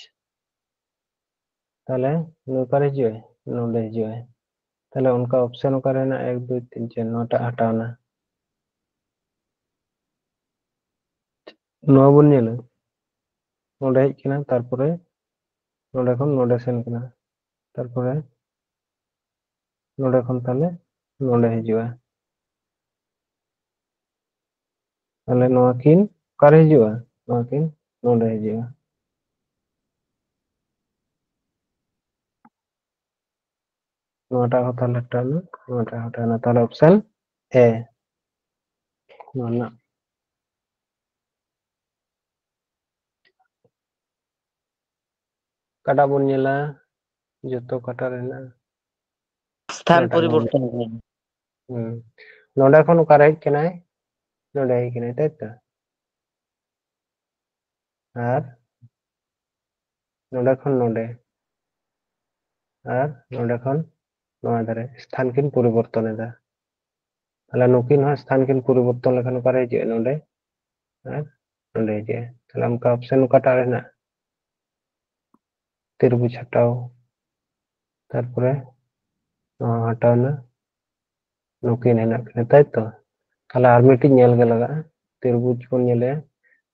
ᱛᱟᱦᱞᱮ ᱱᱩᱭ ᱚᱠᱟᱨᱮ ᱦᱤᱡᱩᱜᱼᱟᱭ? ᱱᱚᱰᱮ ᱦᱤᱡᱩᱜᱼᱟᱭ᱾ ᱛᱟᱦᱞᱮ ᱚᱱᱠᱟ option ᱚᱠᱟᱨᱮ ᱦᱮᱱᱟᱜᱼᱟ? ᱮᱠ, ᱫᱩᱭ, ᱛᱤᱱ, ᱪᱟᱨ, ᱱᱚᱣᱟᱴᱟᱜ ᱦᱟᱴᱟᱣ ᱮᱱᱟ᱾ ᱱᱚᱣᱟ ᱵᱚᱱ ᱧᱮᱞᱟ, ᱱᱚᱰᱮ ᱦᱮᱡ ᱠᱟᱱᱟ, ᱛᱟᱨᱯᱚᱨᱮ ᱱᱚᱰᱮ ᱠᱷᱚᱱ ᱱᱚᱰᱮ ᱥᱮᱱ ᱠᱟᱱᱟ, ᱛᱟᱨᱯᱚᱨᱮ ᱱᱚᱰᱮ ᱠᱷᱚᱱ ᱛᱟᱦᱞᱮ ᱱᱚᱰᱮ ᱦᱤᱡᱩᱜᱼᱟ᱾ ᱛᱟᱦᱞᱮ ᱱᱚᱣᱟ ᱠᱤᱱ ᱚᱠᱟᱨᱮ ᱦᱤᱡᱩᱜᱼᱟ? ᱱᱚᱣᱟ ᱠᱤᱱ ᱱᱚᱰᱮ ᱦᱤᱡᱩᱜᱼᱟ᱾ ᱱᱚᱣᱟᱴᱟᱜ ᱦᱚᱸ ᱛᱟᱦᱞᱮ ᱦᱟᱴᱟᱣ ᱮᱱᱟ, ᱱᱚᱣᱟᱴᱟᱜ ᱦᱚᱸ ᱦᱟᱴᱟᱣ ᱮᱱᱟ᱾ ᱛᱟᱦᱞᱮ option A ᱱᱚᱣᱟ ᱨᱮᱱᱟᱜ ᱚᱠᱟᱴᱟᱜ ᱵᱚᱱ ᱧᱮᱞᱟ? ᱡᱚᱛᱚ ᱚᱠᱟᱴᱟᱜ ᱨᱮ ᱦᱮᱱᱟᱜᱼᱟ? ᱥᱛᱷᱟᱱ ᱱᱚᱣᱟᱴᱟᱜ ᱯᱚᱨᱤᱵᱚᱨᱛᱚᱱ ᱦᱩᱭ᱾ ᱦᱩᱸ᱾ ᱱᱚᱰᱮ ᱠᱷᱚᱱ ᱚᱠᱟᱨᱮ ᱦᱮᱡ ᱠᱟᱱᱟᱭ? ᱱᱚᱰᱮ ᱦᱮᱡ ᱠᱟᱱᱟᱭ, ᱛᱟᱭ ᱛᱚ? ᱟᱨ ᱱᱚᱰᱮ ᱠᱷᱚᱱ ᱱᱚᱰᱮ, ᱟᱨ ᱱᱚᱰᱮ ᱠᱷᱚᱱ ᱱᱚᱣᱟ ᱫᱷᱟᱨᱮ ᱥᱛᱷᱟᱱ ᱠᱤᱱ ᱯᱚᱨᱤᱵᱚᱨᱛᱚᱱ ᱮᱫᱟ᱾ ᱛᱟᱦᱞᱮ ᱱᱩᱠᱤᱱ ᱦᱚᱸ ᱥᱛᱷᱟᱱ ᱠᱤᱱ ᱯᱚᱨᱤᱵᱚᱨᱛᱚᱱ ᱞᱮᱠᱷᱟᱱ ᱚᱠᱟᱨᱮ ᱦᱤᱡᱩᱜᱼᱟ? ᱱᱚᱰᱮ ᱟᱨ ᱱᱚᱰᱮ ᱦᱤᱡᱩᱜᱼᱟ᱾ ᱛᱟᱦᱞᱮ ᱚᱱᱠᱟ option ᱚᱠᱟᱴᱟᱜ ᱨᱮ ᱦᱮᱱᱟᱜᱼᱟ? ᱛᱤᱨᱵᱩᱡᱽ ᱦᱟᱴᱟᱣ, ᱛᱟᱨᱯᱚᱨᱮ ᱱᱚᱣᱟ ᱦᱟᱴᱟᱣ ᱮᱱᱟ, ᱱᱩᱠᱤᱱ ᱦᱮᱱᱟᱜ ᱠᱤᱱᱟ, ᱛᱟᱭ ᱛᱚ? ᱛᱟᱦᱞᱮ ᱟᱨ ᱢᱤᱫᱴᱤᱡ ᱧᱮᱞ ᱜᱮ ᱞᱟᱜᱟᱜᱼᱟ, ᱛᱤᱨᱵᱩᱡᱽ ᱵᱚᱱ ᱧᱮᱞᱮᱭᱟ,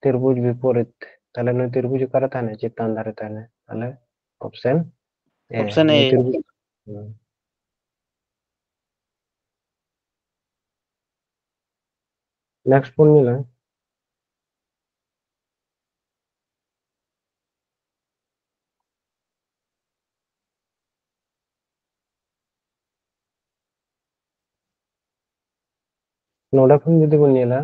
ᱛᱤᱨᱵᱩᱡᱽ ᱵᱤᱯᱚᱨᱤᱛ᱾ ᱛᱟᱦᱞᱮ ᱱᱩᱭ ᱛᱤᱨᱵᱩᱡᱽ ᱚᱠᱟᱨᱮ ᱛᱟᱦᱮᱱᱟ? ᱪᱮᱛᱟᱱ ᱫᱷᱟᱨᱮ ᱛᱟᱦᱮᱱᱟ᱾ ᱛᱟᱦᱞᱮ option A, option A᱾ ᱱᱩᱭ ᱛᱤᱨᱵᱩᱡᱽ, ᱦᱩᱸ᱾ Next ᱵᱚᱱ ᱧᱮᱞᱟ, ᱱᱚᱰᱮ ᱠᱷᱚᱱ ᱡᱩᱫᱤ ᱵᱚᱱ ᱧᱮᱞᱟ,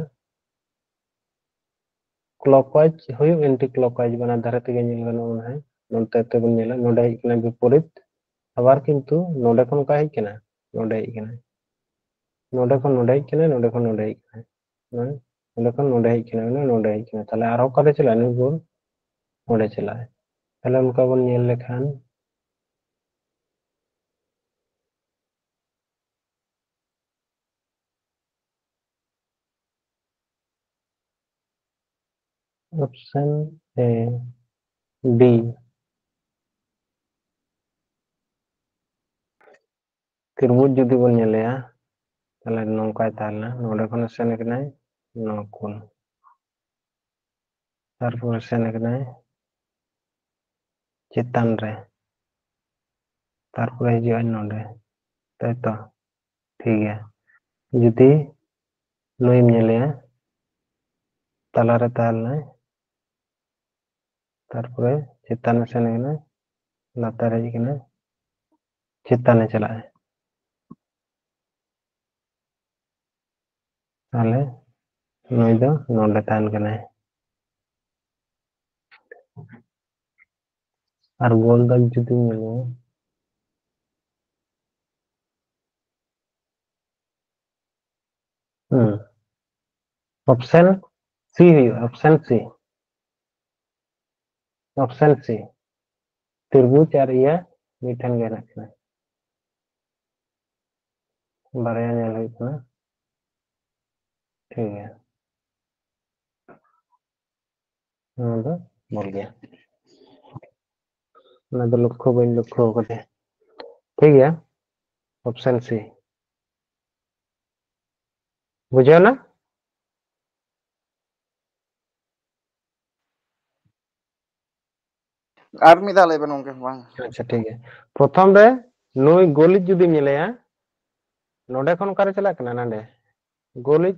clockwise ᱦᱩᱭᱩᱜ, anti clockwise, ᱵᱟᱱᱟᱨ ᱫᱷᱟᱨᱮ ᱛᱮᱜᱮ ᱧᱮᱞ ᱜᱟᱱᱚᱜᱼᱟ᱾ ᱢᱚᱱᱮ ᱦᱚᱭ ᱱᱚᱱᱛᱮ ᱛᱮᱵᱚᱱ ᱧᱮᱞᱟ, ᱱᱚᱰᱮ ᱦᱮᱡ ᱠᱟᱱᱟ ᱵᱤᱯᱚᱨᱤᱛ, ᱟᱵᱟᱨ ᱠᱤᱱᱛᱩ ᱱᱚᱰᱮ ᱠᱷᱚᱱ ᱚᱠᱟ ᱦᱮᱡ ᱠᱟᱱᱟ? ᱱᱚᱰᱮ ᱦᱮᱡ ᱠᱟᱱᱟ᱾ ᱱᱚᱰᱮ ᱠᱷᱚᱱ ᱱᱚᱰᱮ ᱦᱮᱡ ᱠᱟᱱᱟ, ᱱᱚᱰᱮ ᱠᱷᱚᱱ ᱱᱚᱰᱮ ᱦᱮᱡ ᱠᱟᱱᱟ, ᱦᱮᱸ? ᱱᱚᱰᱮ ᱠᱷᱚᱱ ᱱᱚᱰᱮ ᱦᱮᱡ ᱠᱟᱱᱟ, ᱢᱟᱱᱮ ᱱᱚᱰᱮ ᱦᱮᱡ ᱠᱟᱱᱟ᱾ ᱛᱟᱦᱞᱮ ᱟᱨᱦᱚᱸ ᱚᱠᱟᱨᱮ ᱪᱟᱞᱟᱜᱼᱟ? ᱱᱩᱭ ᱜᱳᱞ ᱱᱚᱰᱮ ᱪᱟᱞᱟᱜᱼᱟ᱾ ᱛᱟᱦᱞᱮ ᱚᱱᱠᱟ ᱵᱚᱱ ᱧᱮᱞ ᱞᱮᱠᱷᱟᱱ, option A, B᱾ ᱛᱤᱨᱵᱩᱡᱽ ᱡᱩᱫᱤ ᱵᱚᱱ ᱧᱮᱞᱮᱭᱟ, ᱛᱟᱦᱞᱮ ᱱᱚᱝᱠᱟᱭ ᱛᱟᱦᱮᱸ ᱞᱮᱱᱟ, ᱱᱚᱰᱮ ᱠᱷᱚᱱᱮ ᱥᱮᱱ ᱠᱟᱱᱟᱭ ᱱᱚᱣᱟ ᱠᱚᱱ, ᱛᱟᱨᱯᱚᱨᱮ ᱥᱮᱱ ᱠᱟᱱᱟᱭ ᱪᱮᱛᱟᱱ ᱨᱮ, ᱛᱟᱨᱯᱚᱨᱮ ᱦᱤᱡᱩᱜᱼᱟᱭ ᱱᱚᱰᱮ, ᱛᱟᱭ ᱛᱚ? ᱴᱷᱤᱠ ᱜᱮᱭᱟ, ᱡᱩᱫᱤ ᱱᱩᱭᱮᱢ ᱧᱮᱞᱮᱭᱟ, ᱛᱟᱞᱟᱨᱮ ᱛᱟᱦᱮᱸ ᱞᱮᱱᱟᱭ, ᱛᱟᱨᱯᱚᱨᱮ ᱪᱮᱛᱟᱱ ᱮ ᱥᱮᱱ ᱠᱟᱱᱟ, ᱞᱟᱛᱟᱨ ᱦᱮᱡ ᱠᱟᱱᱟ, ᱪᱮᱛᱟᱱᱮ ᱪᱟᱞᱟᱜᱼᱟ᱾ ᱛᱟᱦᱞᱮ ᱱᱩᱭ ᱫᱚ ᱱᱚᱰᱮ ᱛᱟᱦᱮᱱ ᱠᱟᱱᱟᱭ᱾ ᱟᱨ ᱜᱳᱞ ᱫᱟᱜᱽ ᱡᱩᱫᱤ ᱧᱮᱞᱚᱜᱼᱟ, ᱦᱩᱸ, option C ᱦᱩᱭᱩᱜᱼᱟ, option C, option C᱾ ᱛᱤᱨᱵᱩᱡᱽ ᱟᱨ ᱤᱭᱟᱹ ᱢᱤᱫᱴᱷᱮᱱ ᱜᱮ ᱦᱮᱱᱟᱜ ᱠᱤᱱᱟ, ᱵᱟᱨᱭᱟ ᱧᱮᱞ ᱦᱩᱭᱩᱜ ᱠᱟᱱᱟ᱾ ᱴᱷᱤᱠ ᱜᱮᱭᱟ, ᱱᱚᱣᱟ ᱫᱚ ᱵᱷᱩᱞ ᱜᱮᱭᱟ, ᱚᱱᱟ ᱫᱚ ᱞᱚᱠᱠᱷᱚ ᱵᱟᱹᱧ ᱞᱚᱠᱠᱷᱚ ᱟᱠᱟᱫᱟ᱾ ᱴᱷᱤᱠ ᱜᱮᱭᱟ, option C᱾ ᱵᱩᱡᱷᱟᱹᱣ ᱮᱱᱟ? ᱟᱨ ᱢᱤᱫ ᱫᱷᱟᱣ ᱞᱟᱹᱭ ᱵᱮᱱ ᱜᱚᱝᱠᱮ᱾ ᱵᱟᱝ, ᱟᱪᱪᱷᱟ, ᱴᱷᱤᱠ ᱜᱮᱭᱟ᱾ ᱯᱨᱚᱛᱷᱚᱢ ᱨᱮ ᱱᱩᱭ ᱜᱳᱞᱤᱡ ᱡᱩᱫᱤᱢ ᱧᱮᱞᱮᱭᱟ, ᱱᱚᱰᱮ ᱠᱷᱚᱱ ᱚᱠᱟᱨᱮ ᱪᱟᱞᱟᱜ ᱠᱟᱱᱟ? ᱱᱟᱰᱮ ᱜᱳᱞᱤᱡ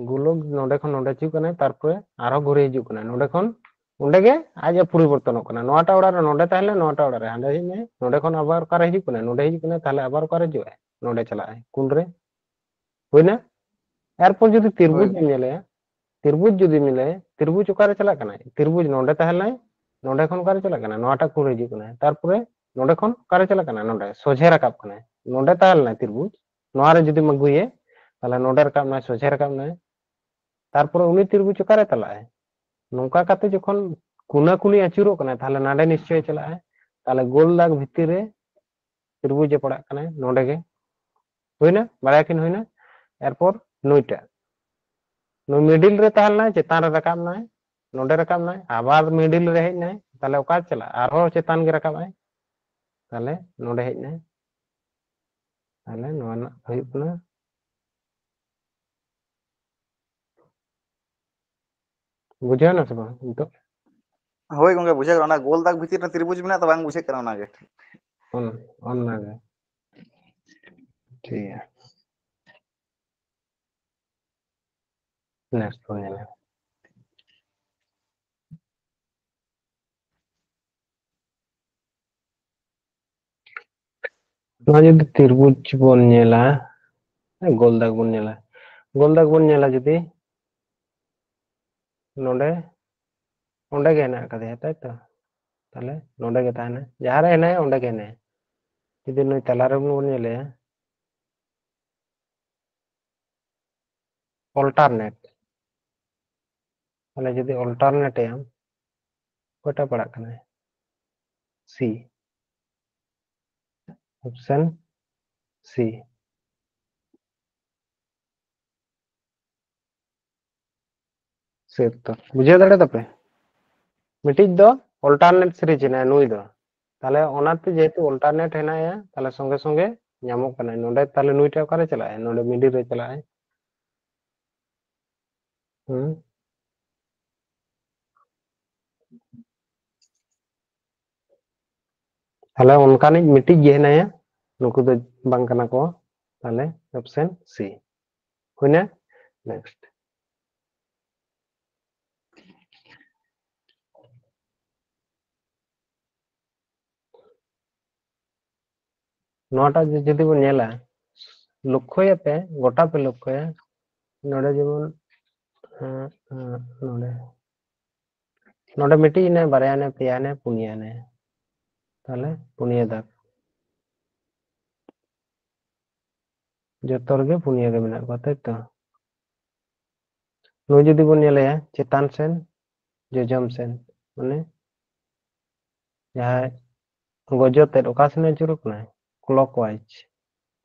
ᱜᱳᱞᱳᱠ ᱱᱚᱰᱮ ᱠᱷᱚᱱ ᱱᱚᱰᱮ ᱦᱤᱡᱩᱜ ᱠᱟᱱᱟᱭ, ᱛᱟᱨᱯᱚᱨᱮ ᱟᱨᱦᱚᱸ ᱜᱷᱩᱨᱮ ᱦᱤᱡᱩᱜ ᱠᱟᱱᱟᱭ᱾ ᱱᱚᱰᱮ ᱠᱷᱚᱱ ᱚᱸᱰᱮ ᱜᱮ ᱟᱡ ᱮ ᱯᱚᱨᱤᱵᱚᱨᱛᱚᱱᱚᱜ ᱠᱟᱱᱟ᱾ ᱱᱚᱣᱟᱴᱟᱜ ᱚᱲᱟᱜ ᱨᱮ ᱱᱚᱰᱮ ᱛᱟᱦᱮᱸ ᱞᱮᱱᱟ, ᱱᱚᱣᱟᱴᱟᱜ ᱚᱲᱟᱜ ᱨᱮ ᱦᱟᱸᱰᱮ ᱦᱮᱡ ᱮᱱᱟᱭ, ᱱᱚᱰᱮ ᱠᱷᱚᱱ ᱟᱵᱟᱨ ᱚᱠᱟᱨᱮ ᱦᱤᱡᱩᱜ ᱠᱟᱱᱟᱭ? ᱱᱚᱰᱮ ᱦᱤᱡᱩᱜ ᱠᱟᱱᱟᱭ, ᱛᱟᱦᱞᱮ ᱟᱵᱟᱨ ᱚᱠᱟᱨᱮ ᱦᱤᱡᱩᱜ ᱟᱭ? ᱱᱚᱰᱮ ᱪᱟᱞᱟᱜ ᱟᱭ᱾ ᱠᱩᱞ ᱨᱮ ᱦᱩᱭᱱᱟ? ᱮᱨᱯᱚᱨ ᱡᱩᱫᱤ ᱛᱤᱨᱵᱩᱡᱽ ᱦᱳᱭ᱾ ᱮᱢ ᱧᱮᱞᱮᱭᱟ, ᱛᱤᱨᱵᱩᱡᱽ ᱡᱩᱫᱤ ᱧᱮᱞᱮᱭᱟ, ᱛᱤᱨᱵᱩᱡᱽ ᱚᱠᱟᱨᱮ ᱪᱟᱞᱟᱜ ᱠᱟᱱᱟᱭ? ᱛᱤᱨᱵᱩᱡᱽ ᱱᱚᱰᱮ ᱛᱟᱦᱮᱸ ᱞᱮᱱᱟᱭ, ᱱᱚᱰᱮ ᱠᱷᱚᱱ ᱚᱠᱟᱨᱮ ᱪᱟᱞᱟᱜ ᱠᱟᱱᱟ? ᱱᱚᱣᱟᱴᱟᱜ ᱠᱩᱞ ᱦᱤᱡᱩᱜ ᱠᱟᱱᱟᱭ᱾ ᱛᱟᱨᱯᱚᱨᱮ ᱱᱚᱰᱮ ᱠᱷᱚᱱ ᱚᱠᱟᱨᱮ ᱪᱟᱞᱟᱜ ᱠᱟᱱᱟ? ᱱᱚᱰᱮ ᱥᱚᱡᱷᱮ ᱨᱟᱠᱟᱵ ᱠᱟᱱᱟᱭ᱾ ᱱᱚᱰᱮ ᱛᱟᱦᱮᱸ ᱞᱮᱱᱟᱭ ᱛᱤᱨᱵᱩᱡᱽ, ᱱᱚᱣᱟ ᱨᱮ ᱡᱩᱫᱤᱢ ᱟᱹᱜᱩᱭᱮ, ᱛᱟᱦᱞᱮ ᱱᱚᱰᱮ ᱨᱟᱠᱟᱵ ᱱᱟᱭ, ᱥᱚᱡᱷᱮ ᱨᱟᱠᱟᱵ ᱱᱟᱭ᱾ ᱛᱟᱨᱯᱚᱨᱮ ᱩᱱᱤ ᱛᱤᱨᱵᱩᱡᱽ ᱚᱠᱟᱨᱮ ᱪᱟᱞᱟᱜ ᱟᱭ? ᱱᱚᱝᱠᱟ ᱠᱟᱛᱮ ᱡᱚᱠᱷᱚᱱ ᱠᱩᱱᱟ ᱠᱩᱱᱤ ᱟᱹᱪᱩᱨᱚᱜ ᱠᱟᱱᱟᱭ, ᱛᱟᱦᱞᱮ ᱱᱟᱰᱮ ᱱᱤᱥᱪᱚᱭ ᱪᱟᱞᱟᱜ ᱟᱭ᱾ ᱛᱟᱦᱞᱮ ᱜᱳᱞ ᱫᱟᱜᱽ ᱵᱷᱤᱛᱤᱨ ᱨᱮ ᱛᱤᱨᱵᱩᱡᱽ ᱮ ᱯᱟᱲᱟᱜ ᱠᱟᱱᱟᱭ, ᱱᱚᱰᱮ ᱜᱮ᱾ ᱦᱩᱭᱱᱟ? ᱵᱟᱨᱭᱟ ᱠᱤᱱ ᱦᱩᱭᱱᱟ᱾ ᱮᱨᱯᱚᱨ ᱱᱩᱭᱴᱟᱜ, ᱱᱩᱭ ᱢᱤᱰᱤᱞ ᱨᱮ ᱛᱟᱦᱮᱸ ᱞᱮᱱᱟᱭ, ᱪᱮᱛᱟᱱ ᱨᱮ ᱨᱟᱠᱟᱵ ᱱᱟᱭ, ᱱᱚᱰᱮ ᱨᱟᱠᱟᱵ ᱱᱟᱭ, ᱟᱵᱟᱨ ᱢᱤᱰᱤᱞ ᱨᱮ ᱦᱮᱡ ᱱᱟᱭ, ᱛᱟᱦᱞᱮ ᱚᱠᱟ ᱪᱟᱞᱟᱜ? ᱟᱨᱦᱚᱸ ᱪᱮᱛᱟᱱ ᱜᱮ ᱨᱟᱠᱟᱵ ᱟᱭ, ᱛᱟᱦᱞᱮ ᱱᱚᱰᱮ ᱦᱮᱡ ᱱᱟᱭ, ᱛᱟᱦᱞᱮ ᱱᱚᱣᱟ ᱨᱮᱱᱟᱜ ᱦᱩᱭᱩᱜ ᱠᱟᱱᱟ, ᱵᱩᱡᱷᱟᱹᱣ ᱮᱱᱟ ᱥᱮ ᱵᱟᱝ ᱱᱤᱛᱚᱜ? ᱦᱳᱭ ᱜᱚᱝᱠᱮ, ᱵᱩᱡᱷᱟᱹᱣ ᱠᱟᱱᱟ᱾ ᱚᱱᱟ ᱜᱳᱞ ᱫᱟᱜᱽ ᱵᱷᱤᱛᱤᱨ ᱨᱮ ᱛᱤᱨᱵᱩᱡᱽ ᱢᱮᱱᱟᱜ ᱛᱚ ᱵᱟᱝ ᱵᱩᱡᱷᱟᱹᱜ ᱠᱟᱱᱟ ᱚᱱᱟᱜᱮ᱾ ᱚᱱ-, ᱚᱱᱟᱜᱮ᱾ ᱴᱷᱤᱠ ᱜᱮᱭᱟ᱾ Next ᱵᱚᱱ ᱧᱮᱞᱟ᱾ ᱱᱚᱣᱟ ᱡᱩᱫᱤ ᱛᱤᱨᱵᱩᱡᱽ ᱵᱚᱱ ᱧᱮᱞᱟ, ᱜᱳᱞ ᱫᱟᱜᱽ ᱵᱚᱱ ᱧᱮᱞᱟ, ᱜᱳᱞ ᱫᱟᱜᱽ ᱵᱚᱱ ᱧᱮᱞᱟ ᱡᱩᱫᱤ, ᱱᱚᱰᱮ, ᱚᱸᱰᱮ ᱜᱮ ᱦᱮᱱᱟᱜ ᱟᱠᱟᱫᱮᱭᱟ, ᱛᱟᱭ ᱛᱚ? ᱛᱟᱦᱞᱮ ᱱᱚᱰᱮ ᱜᱮ ᱛᱟᱦᱮᱱᱟ, ᱡᱟᱦᱟᱸ ᱨᱮ ᱦᱮᱱᱟᱭᱟ ᱚᱸᱰᱮ ᱜᱮ ᱦᱮᱱᱟᱭᱟ᱾ ᱡᱩᱫᱤ ᱱᱩᱭ ᱛᱟᱞᱟ ᱨᱮ ᱵᱚᱱ ᱧᱮᱞᱮᱭᱟ, alternate, ᱛᱟᱦᱞᱮ ᱡᱩᱫᱤ alternate ᱮᱭᱟᱢ, ᱚᱠᱚᱭᱴᱟᱜ ᱯᱟᱲᱟᱜ ᱠᱟᱱᱟᱭ? C, option C᱾ ᱥᱮ ᱩᱛᱛᱚᱨ᱾ ᱵᱩᱡᱷᱟᱹᱣ ᱫᱟᱲᱮ ᱫᱟᱯᱮ? ᱢᱤᱫᱴᱤᱡ ᱫᱚ alternate series ᱦᱮᱱᱟᱭᱟ, ᱱᱩᱭ ᱫᱚ᱾ ᱛᱟᱦᱞᱮ ᱚᱱᱟᱛᱮ ᱡᱮᱦᱮᱛᱩ alternate ᱦᱮᱱᱟᱭᱟ, ᱛᱟᱦᱞᱮ ᱥᱚᱸᱜᱮ ᱥᱚᱸᱜᱮ ᱧᱟᱢᱚᱜ ᱠᱟᱱᱟᱭ᱾ ᱱᱚᱰᱮ ᱛᱟᱦᱞᱮ ᱱᱩᱭ ᱴᱷᱮᱱ ᱚᱠᱟᱨᱮ ᱪᱟᱞᱟᱜᱼᱟᱭ? ᱱᱚᱰᱮ middle ᱨᱮ ᱪᱟᱞᱟᱜᱼᱟᱭ᱾ ᱦᱩᱸ᱾ ᱛᱟᱦᱞᱮ ᱚᱱᱠᱟᱱᱤᱡ ᱢᱤᱫᱴᱤᱡ ᱜᱮ ᱦᱮᱱᱟᱭᱟ, ᱱᱩᱠᱩ ᱫᱚ ᱵᱟᱝ ᱠᱟᱱᱟ ᱠᱚ᱾ ᱛᱟᱦᱞᱮ option C ᱦᱩᱭᱱᱟ᱾ Next᱾ ᱱᱚᱣᱟᱴᱟᱜ ᱡᱩ-, ᱡᱩᱫᱤ ᱵᱚᱱ ᱧᱮᱞᱟ, ᱞᱚᱠᱠᱷᱚᱭᱟᱯᱮ, ᱜᱚᱴᱟ ᱯᱮ ᱞᱚᱠᱠᱷᱚᱭᱟ, ᱱᱚᱰᱮ ᱡᱮᱢᱚᱱ, ᱮᱸ, ᱮᱸ, ᱱᱚᱰᱮ, ᱱᱚᱰᱮ ᱢᱤᱫᱴᱤᱡ ᱦᱮᱱᱟᱭ, ᱵᱟᱨᱭᱟ ᱦᱮᱱᱟᱭ, ᱯᱮᱭᱟ ᱦᱮᱱᱟᱭ, ᱯᱩᱱᱭᱟ ᱦᱮᱱᱟᱭ, ᱛᱟᱦᱞᱮ ᱯᱩᱱᱭᱟ ᱫᱟᱜᱽ᱾ ᱡᱚᱛᱚ ᱨᱮᱜᱮ ᱯᱩᱱᱭᱟ ᱜᱮ ᱢᱮᱱᱟᱜ ᱠᱚᱣᱟ, ᱛᱟᱭ ᱛᱚ? ᱱᱩᱭ ᱡᱩᱫᱤ ᱵᱚᱱ ᱧᱮᱞᱮᱭᱟ ᱪᱮᱛᱟᱱ ᱥᱮᱱ, ᱡᱚᱡᱚᱢ ᱥᱮᱱ, ᱢᱟᱱᱮ ᱡᱟᱦᱟᱸᱭ ᱜᱚᱡᱚ ᱛᱮᱫ ᱚᱠᱟ ᱥᱮᱱᱮ ᱟᱹᱪᱩᱨᱚᱜ ᱠᱟᱱᱟᱭ? Clockwise᱾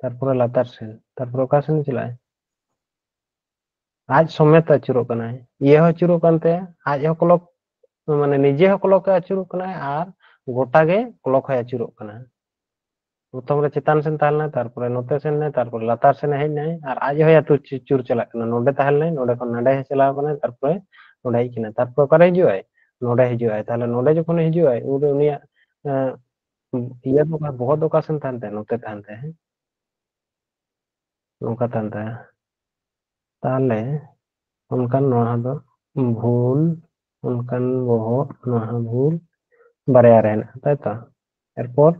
ᱛᱟᱨᱯᱚᱨᱮ ᱞᱟᱛᱟᱨ ᱥᱮᱱ, ᱛᱟᱨᱯᱚᱨᱮ ᱚᱠᱟ ᱥᱮᱱᱮ ᱪᱟᱞᱟᱜᱼᱟᱭ? ᱟᱡ ᱥᱚᱢᱮᱛ ᱟᱹᱪᱩᱨᱚᱜ ᱠᱟᱱᱟᱭ, ᱤᱭᱟᱹ ᱦᱚᱸ ᱟᱹᱪᱩᱨᱚᱜ ᱠᱟᱱ ᱛᱟᱭᱟ, ᱟᱡ ᱦᱚᱸ clock, ᱢᱟᱱᱮ ᱱᱤᱡᱮ ᱦᱚᱸ clock ᱮ ᱟᱹᱪᱩᱨᱚᱜ ᱠᱟᱱᱟᱭ ᱟᱨ ᱜᱚᱴᱟ ᱜᱮ clock ᱦᱚᱸᱭ ᱟᱹᱪᱩᱨᱚᱜ ᱠᱟᱱᱟ᱾ ᱯᱨᱚᱛᱷᱚᱢ ᱨᱮ ᱪᱮᱛᱟᱱ ᱥᱮᱱ ᱛᱟᱦᱮᱸ ᱞᱮᱱᱟᱭ, ᱛᱟᱨᱯᱚᱨᱮ ᱱᱚᱛᱮ ᱥᱮᱱ ᱮᱱᱟᱭ, ᱛᱟᱨᱯᱚᱨᱮ ᱞᱟᱛᱟᱨ ᱥᱮᱱ ᱦᱮᱡ ᱮᱱᱟᱭ, ᱟᱨ ᱟᱡ ᱦᱚᱸᱭ ᱟᱹᱛᱩ ᱪᱩ-, ᱪᱩᱨ ᱪᱟᱞᱟᱜ ᱠᱟᱱᱟ᱾ ᱱᱚᱰᱮ ᱛᱟᱦᱮᱸ ᱞᱮᱱᱟᱭ, ᱱᱚᱰᱮ ᱠᱷᱚᱱ ᱱᱟᱰᱮ ᱦᱮᱡ ᱪᱟᱞᱟᱣ ᱠᱟᱱᱟᱭ, ᱛᱟᱨᱯᱚᱨᱮ ᱱᱚᱰᱮ ᱦᱮᱡ ᱠᱟᱱᱟᱭ᱾ ᱛᱟᱨᱯᱚᱨᱮ ᱚᱠᱟᱨᱮ ᱦᱤᱡᱩᱜ ᱟᱭ? ᱱᱚᱰᱮ ᱦᱤᱡᱩᱜ ᱟᱭ᱾ ᱛᱟᱦᱞᱮ ᱱᱚᱰᱮ ᱡᱚᱠᱷᱚᱱ ᱦᱤᱡᱩᱜ ᱟᱭ, ᱩᱱᱨᱮ ᱩᱱᱤᱭᱟᱜ, ᱮᱸ, ᱤᱭᱟᱹ ᱫᱚ ᱚᱠᱟ, ᱵᱚᱦᱚᱜ ᱫᱚ ᱚᱠᱟ ᱥᱮᱱ ᱛᱟᱦᱮᱱ ᱛᱟᱭᱟ? ᱱᱚᱛᱮ ᱛᱟᱦᱮᱱ ᱛᱟᱭᱟ, ᱦᱮᱸ? ᱱᱚᱝᱠᱟ ᱛᱟᱦᱮᱱ ᱛᱟᱭᱟ᱾ ᱛᱟᱦᱞᱮ ᱚᱱᱠᱟᱱ ᱱᱚᱣᱟ ᱫᱚ ᱵᱷᱩᱞ, ᱚᱱᱠᱟᱱ ᱵᱚᱦᱚᱜ ᱱᱚᱣᱟ ᱦᱚᱸ ᱵᱷᱩᱞ, ᱵᱟᱨᱭᱟ ᱨᱮ ᱦᱮᱱᱟᱜᱼᱟ, ᱛᱟᱭ ᱛᱚ? ᱮᱨᱯᱚᱨ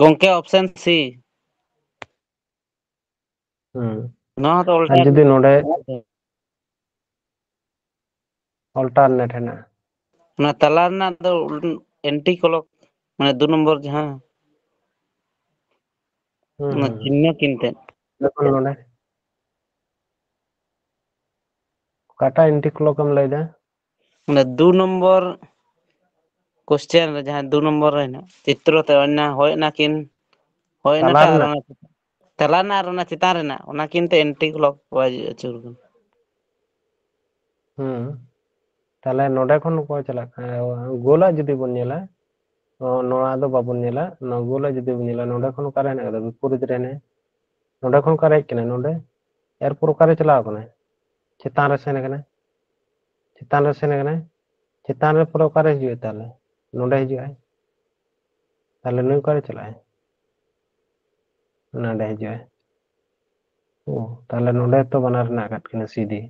ᱜᱚᱝᱠᱮ, option C᱾ ᱦᱩᱸ᱾ ᱱᱚᱣᱟ ᱫᱚ ᱟᱨ alternate᱾ ᱡᱩᱫᱤ ᱱᱚᱰᱮ alternate ᱦᱮᱱᱟᱜᱼᱟ, ᱚᱱᱟ ᱛᱟᱞᱟ ᱨᱮᱱᱟᱜ ᱫᱚ ᱮᱱᱴᱤ ᱠᱞᱚᱠ, ᱢᱟᱱᱮ ᱫᱩ ᱱᱚᱢᱵᱚᱨ ᱡᱟᱦᱟᱸ ᱦᱩᱸ, ᱚᱱᱟ ᱦᱩᱸ, ᱦᱩᱸ᱾ ᱪᱤᱱᱦᱟᱹ ᱠᱤᱱ ᱛᱮ᱾ ᱡᱚᱠᱷᱚᱱ ᱱᱚᱰᱮ ᱚᱠᱟᱴᱟᱜ ᱮᱱᱴᱤ ᱠᱞᱚᱠ ᱮᱢ ᱞᱟᱹᱭᱫᱟ? ᱢᱟᱱᱮ ᱫᱩ ᱱᱚᱢᱵᱚᱨ question ᱨᱮ, ᱡᱟᱦᱟᱸ ᱫᱩ ᱱᱚᱢᱵᱚᱨ ᱨᱮ ᱦᱮᱱᱟᱜ ᱪᱤᱛᱨᱚ ᱛᱮ, ᱚᱱᱟ ᱦᱳᱭ ᱚᱱᱟ ᱠᱤᱱ, ᱦᱳᱭ ᱛᱟᱞᱟ ᱚᱱᱟᱴᱟᱜ ᱟᱨ ᱨᱮᱱᱟᱜ? ᱚᱱᱟ ᱛᱟᱞᱟ ᱨᱮᱱᱟᱜ ᱟᱨ ᱚᱱᱟ ᱪᱮᱛᱟᱱ ᱨᱮᱱᱟᱜ, ᱚᱱᱟ ᱠᱤᱱ ᱛᱮ ᱮᱱᱴᱤ ᱠᱞᱚᱠ ᱣᱟᱭᱤᱡ ᱟᱹᱪᱩᱨ ᱠᱟᱱᱟ᱾ ᱦᱩᱸ᱾ ᱛᱟᱦᱞᱮ ᱱᱚᱰᱮ ᱠᱷᱚᱱ ᱚᱠᱚᱭ ᱪᱟᱞᱟᱜ ᱠᱟᱱᱟ? ᱜᱳᱞᱟᱜ ᱡᱩᱫᱤ ᱵᱚᱱ ᱧᱮᱞᱟ, ᱛᱚ ᱱᱚᱣᱟ ᱫᱚ ᱵᱟᱵᱚᱱ ᱧᱮᱞᱟ, ᱱᱚᱣᱟ ᱜᱳᱞᱟᱜ ᱡᱩᱫᱤ ᱵᱚᱱ ᱧᱮᱞᱟ, ᱱᱚᱰᱮ ᱠᱷᱚᱱ ᱚᱠᱟᱨᱮ ᱦᱮᱱᱟᱜ ᱠᱟᱫᱟ? ᱵᱤᱯᱚᱨᱤᱛ ᱨᱮ ᱦᱮᱱᱟᱭᱟ᱾ ᱱᱚᱰᱮ ᱠᱷᱚᱱ ᱚᱠᱟᱨᱮ ᱦᱮᱡ ᱠᱟᱱᱟᱭ? ᱱᱚᱰᱮ᱾ ᱮᱨᱯᱚᱨ ᱚᱠᱟᱨᱮ ᱪᱟᱞᱟᱣ ᱠᱟᱱᱟᱭ? ᱪᱮᱛᱟᱱ ᱨᱮ ᱥᱮᱱ ᱠᱟᱱᱟᱭ᱾ ᱪᱮᱛᱟᱱ ᱨᱮ ᱥᱮᱱ ᱠᱟᱱᱟᱭ᱾ ᱪᱮᱛᱟᱱ ᱨᱮ ᱯᱚᱨᱮ ᱚᱠᱟᱨᱮ ᱦᱤᱡᱩᱜᱼᱟ ᱛᱟᱦᱞᱮ? ᱱᱚᱰᱮ ᱦᱤᱡᱩᱜᱼᱟᱭ᱾ ᱛᱟᱦᱞᱮ ᱱᱩᱭ ᱚᱠᱟᱨᱮ ᱪᱟᱞᱟᱜᱼᱟᱭ? ᱱᱚᱰᱮ ᱦᱤᱡᱩᱜᱼᱟᱭ᱾ ᱚ, ᱛᱟᱦᱞᱮ ᱱᱚᱰᱮ ᱛᱚ ᱵᱟᱱᱟᱨ ᱦᱮᱱᱟᱜ ᱟᱠᱟᱫ ᱠᱤᱱᱟ ᱥᱤᱰᱤ᱾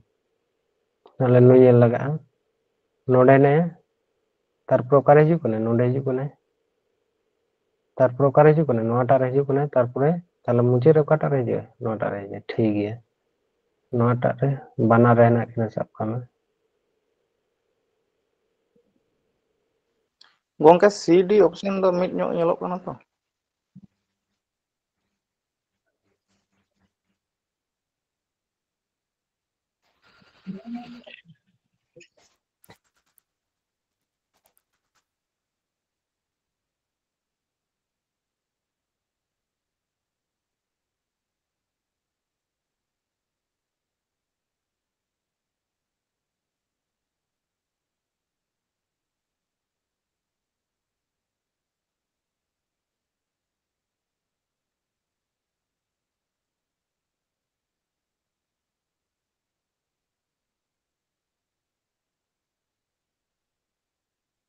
ᱛᱟᱦᱞᱮ ᱱᱩᱭ ᱧᱮᱞ ᱞᱟᱜᱟᱜᱼᱟ᱾ ᱱᱚᱰᱮ ᱦᱮᱱᱟᱭᱟ᱾ ᱛᱟᱨᱯᱚᱨᱮ ᱚᱠᱟᱨᱮ ᱦᱤᱡᱩᱜ ᱠᱟᱱᱟᱭ? ᱱᱚᱰᱮ ᱦᱤᱡᱩᱜ ᱠᱟᱱᱟᱭ᱾ ᱛᱟᱨᱯᱚᱨᱮ ᱚᱠᱟᱨᱮ ᱦᱤᱡᱩᱜ ᱠᱟᱱᱟᱭ? ᱱᱚᱣᱟᱴᱟᱜ ᱨᱮ ᱦᱤᱡᱩᱜ ᱠᱟᱱᱟᱭ᱾ ᱛᱟᱨᱯᱚᱨᱮ ᱛᱟᱦᱞᱮ ᱢᱩᱪᱟᱹᱫ ᱨᱮ ᱚᱠᱟᱴᱟᱜ ᱨᱮ ᱦᱤᱡᱩᱜᱼᱟ? ᱱᱚᱣᱟᱴᱟᱜ ᱨᱮ ᱦᱤᱡᱩᱜᱼᱟ᱾ ᱴᱷᱤᱠ ᱜᱮᱭᱟ᱾ ᱱᱚᱣᱟᱴᱟᱜ ᱨᱮ ᱵᱟᱱᱟᱨ ᱨᱮ ᱦᱮᱱᱟᱜ ᱠᱤᱱᱟ ᱥᱟᱵ ᱠᱟᱜ ᱢᱮ᱾ ᱜᱚᱝᱠᱮ, ᱥᱤᱰᱤ option ᱫᱚ ᱢᱤᱫ ᱧᱚᱜ ᱧᱮᱞᱚᱜ ᱠᱟᱱᱟ ᱛᱚ᱾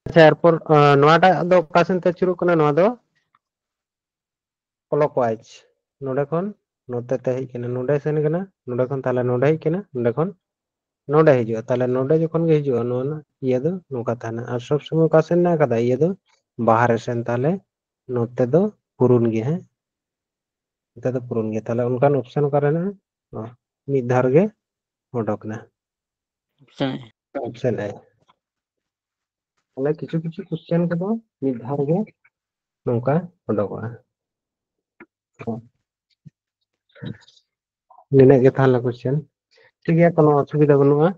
ᱟᱪᱪᱷᱟ, ᱮᱨᱯᱚᱨ, ᱟᱸ, ᱱᱚᱣᱟᱴᱟᱜ ᱫᱚ ᱚᱠᱟ ᱥᱮᱱ ᱛᱮ ᱟᱹᱪᱩᱨᱚᱜ ᱠᱟᱱᱟ? ᱱᱚᱣᱟ ᱫᱚ clockwise᱾ ᱱᱚᱰᱮ ᱠᱷᱚᱱ ᱱᱚᱛᱮ ᱛᱮ ᱦᱮᱡ ᱠᱟᱱᱟ, ᱱᱚᱰᱮ ᱥᱮᱱ ᱠᱟᱱᱟ, ᱱᱚᱰᱮ ᱠᱷᱚᱱ ᱛᱟᱦᱞᱮ ᱱᱚᱰᱮ ᱦᱮᱡ ᱠᱟᱱᱟ, ᱱᱚᱰᱮ ᱠᱷᱚᱱ ᱱᱚᱰᱮ ᱦᱤᱡᱩᱜᱼᱟ᱾ ᱛᱟᱦᱞᱮ ᱱᱚᱰᱮ ᱡᱚᱠᱷᱚᱱ ᱜᱮ ᱦᱤᱡᱩᱜᱼᱟ, ᱱᱚᱣᱟ ᱨᱮᱱᱟᱜ ᱤᱭᱟᱹ ᱫᱚ ᱱᱚᱝᱠᱟ ᱛᱟᱦᱮᱱᱟ᱾ ᱟᱨ ᱥᱚᱵ ᱥᱚᱢᱚᱭ ᱚᱠᱟ ᱥᱮᱱ ᱢᱮᱱᱟᱜ ᱟᱠᱟᱫᱟ? ᱤᱭᱟᱹ ᱫᱚ ᱵᱟᱦᱨᱮ ᱥᱮᱱ, ᱛᱟᱦᱞᱮ ᱱᱚᱛᱮ ᱫᱚ ᱯᱩᱨᱩᱱ ᱜᱮ, ᱦᱮᱸ, ᱱᱚᱛᱮ ᱫᱚ ᱯᱩᱨᱩᱱ ᱜᱮ᱾ ᱛᱟᱦᱞᱮ ᱚᱱᱠᱟᱱ ᱚᱯᱥᱮᱱ ᱚᱠᱟᱨᱮ ᱦᱮᱱᱟᱜᱼᱟ? ᱚ, ᱢᱤᱫ ᱫᱷᱟᱣ ᱨᱮᱜᱮ ᱚᱰᱚᱠ ᱮᱱᱟ᱾ ᱚᱯᱥᱮᱱ ᱚᱯᱥᱮᱱ ᱮ᱾ ᱛᱟᱦᱞᱮ ᱠᱤᱪᱷᱩ ᱠᱤᱪᱷᱩ ᱠᱚᱥᱪᱮᱱ ᱠᱚᱫᱚ ᱢᱤᱫ ᱫᱷᱟᱣ ᱨᱮᱜᱮ ᱱᱚᱝᱠᱟ ᱚᱰᱚᱠᱚᱜᱼᱟ᱾ ᱱᱤᱱᱟᱹᱜ ᱜᱮ ᱛᱟᱦᱞᱮ ᱠᱚᱥᱪᱮᱱ᱾ ᱴᱷᱤᱠ ᱜᱮᱭᱟ, ᱠᱳᱱᱳ ᱚᱥᱩᱵᱤᱫᱷᱟ ᱵᱟᱹᱱᱩᱜᱼᱟ᱾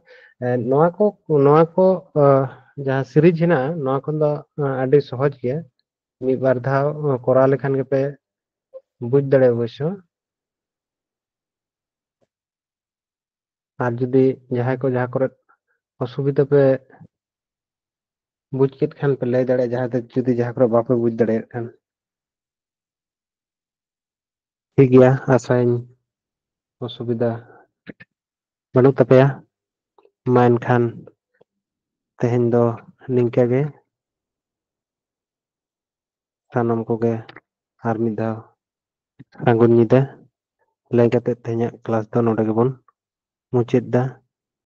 ᱮ, ᱱᱚᱣᱟ ᱠᱚ, ᱱᱚᱣᱟ ᱠᱚ, ᱟ, ᱡᱟᱦᱟᱸ ᱥᱤᱨᱤᱡᱽ ᱦᱮᱱᱟᱜᱼᱟ, ᱱᱚᱣᱟ ᱠᱷᱚᱱ ᱫᱚ, ᱟ, ᱟᱹᱰᱤ ᱥᱚᱦᱚᱡᱽ ᱜᱮᱭᱟ᱾ ᱢᱤᱫ ᱵᱟᱨ ᱫᱷᱟᱣ, ᱟ, ᱠᱚᱨᱟᱣ ᱞᱮᱠᱷᱟᱱ ᱜᱮᱯᱮ ᱵᱩᱡᱽ ᱫᱟᱲᱮᱭᱟᱜᱼᱟ ᱚᱵᱚᱥᱥᱚ᱾ ᱟᱨ ᱡᱩᱫᱤ ᱡᱟᱦᱟᱸᱭ ᱠᱚ ᱡᱟᱦᱟᱸ ᱠᱚᱨᱮ ᱚᱥᱩᱵᱤᱫᱷᱟ ᱯᱮ ᱵᱩᱡᱽ ᱠᱮᱫ ᱠᱷᱟᱱ ᱯᱮ ᱞᱟᱹᱭ ᱫᱟᱲᱮᱭᱟᱜᱼᱟ, ᱡᱟᱦᱟᱸ ᱫᱚ ᱡᱩᱫᱤ ᱡᱟᱦᱟᱸ ᱠᱚᱨᱮ ᱵᱟᱯᱮ ᱵᱩᱡᱽ ᱫᱟᱲᱮᱭᱟᱜ ᱠᱷᱟᱱ᱾ ᱴᱷᱤᱠ ᱜᱮᱭᱟ, ᱟᱥᱟᱭᱟᱹᱧ ᱚᱥᱩᱵᱤᱫᱷᱟ ᱵᱟᱹᱱᱩᱜ ᱛᱟᱯᱮᱭᱟ᱾ ᱢᱟ ᱮᱱᱠᱷᱟᱱ ᱛᱮᱦᱮᱧ ᱫᱚ ᱱᱤᱝᱠᱟᱹ ᱜᱮ᱾ ᱥᱟᱱᱟᱢ ᱠᱚᱜᱮ ᱟᱨ ᱢᱤᱫ ᱫᱷᱟᱣ ᱥᱟᱹᱜᱩᱱ ᱧᱤᱫᱟᱹ ᱞᱟᱹᱭ ᱠᱟᱛᱮ ᱛᱮᱦᱮᱧᱟᱜ ᱠᱞᱟᱥ ᱫᱚ ᱱᱚᱰᱮ ᱜᱮᱵᱚᱱ ᱢᱩᱪᱟᱹᱫ ᱫᱟ᱾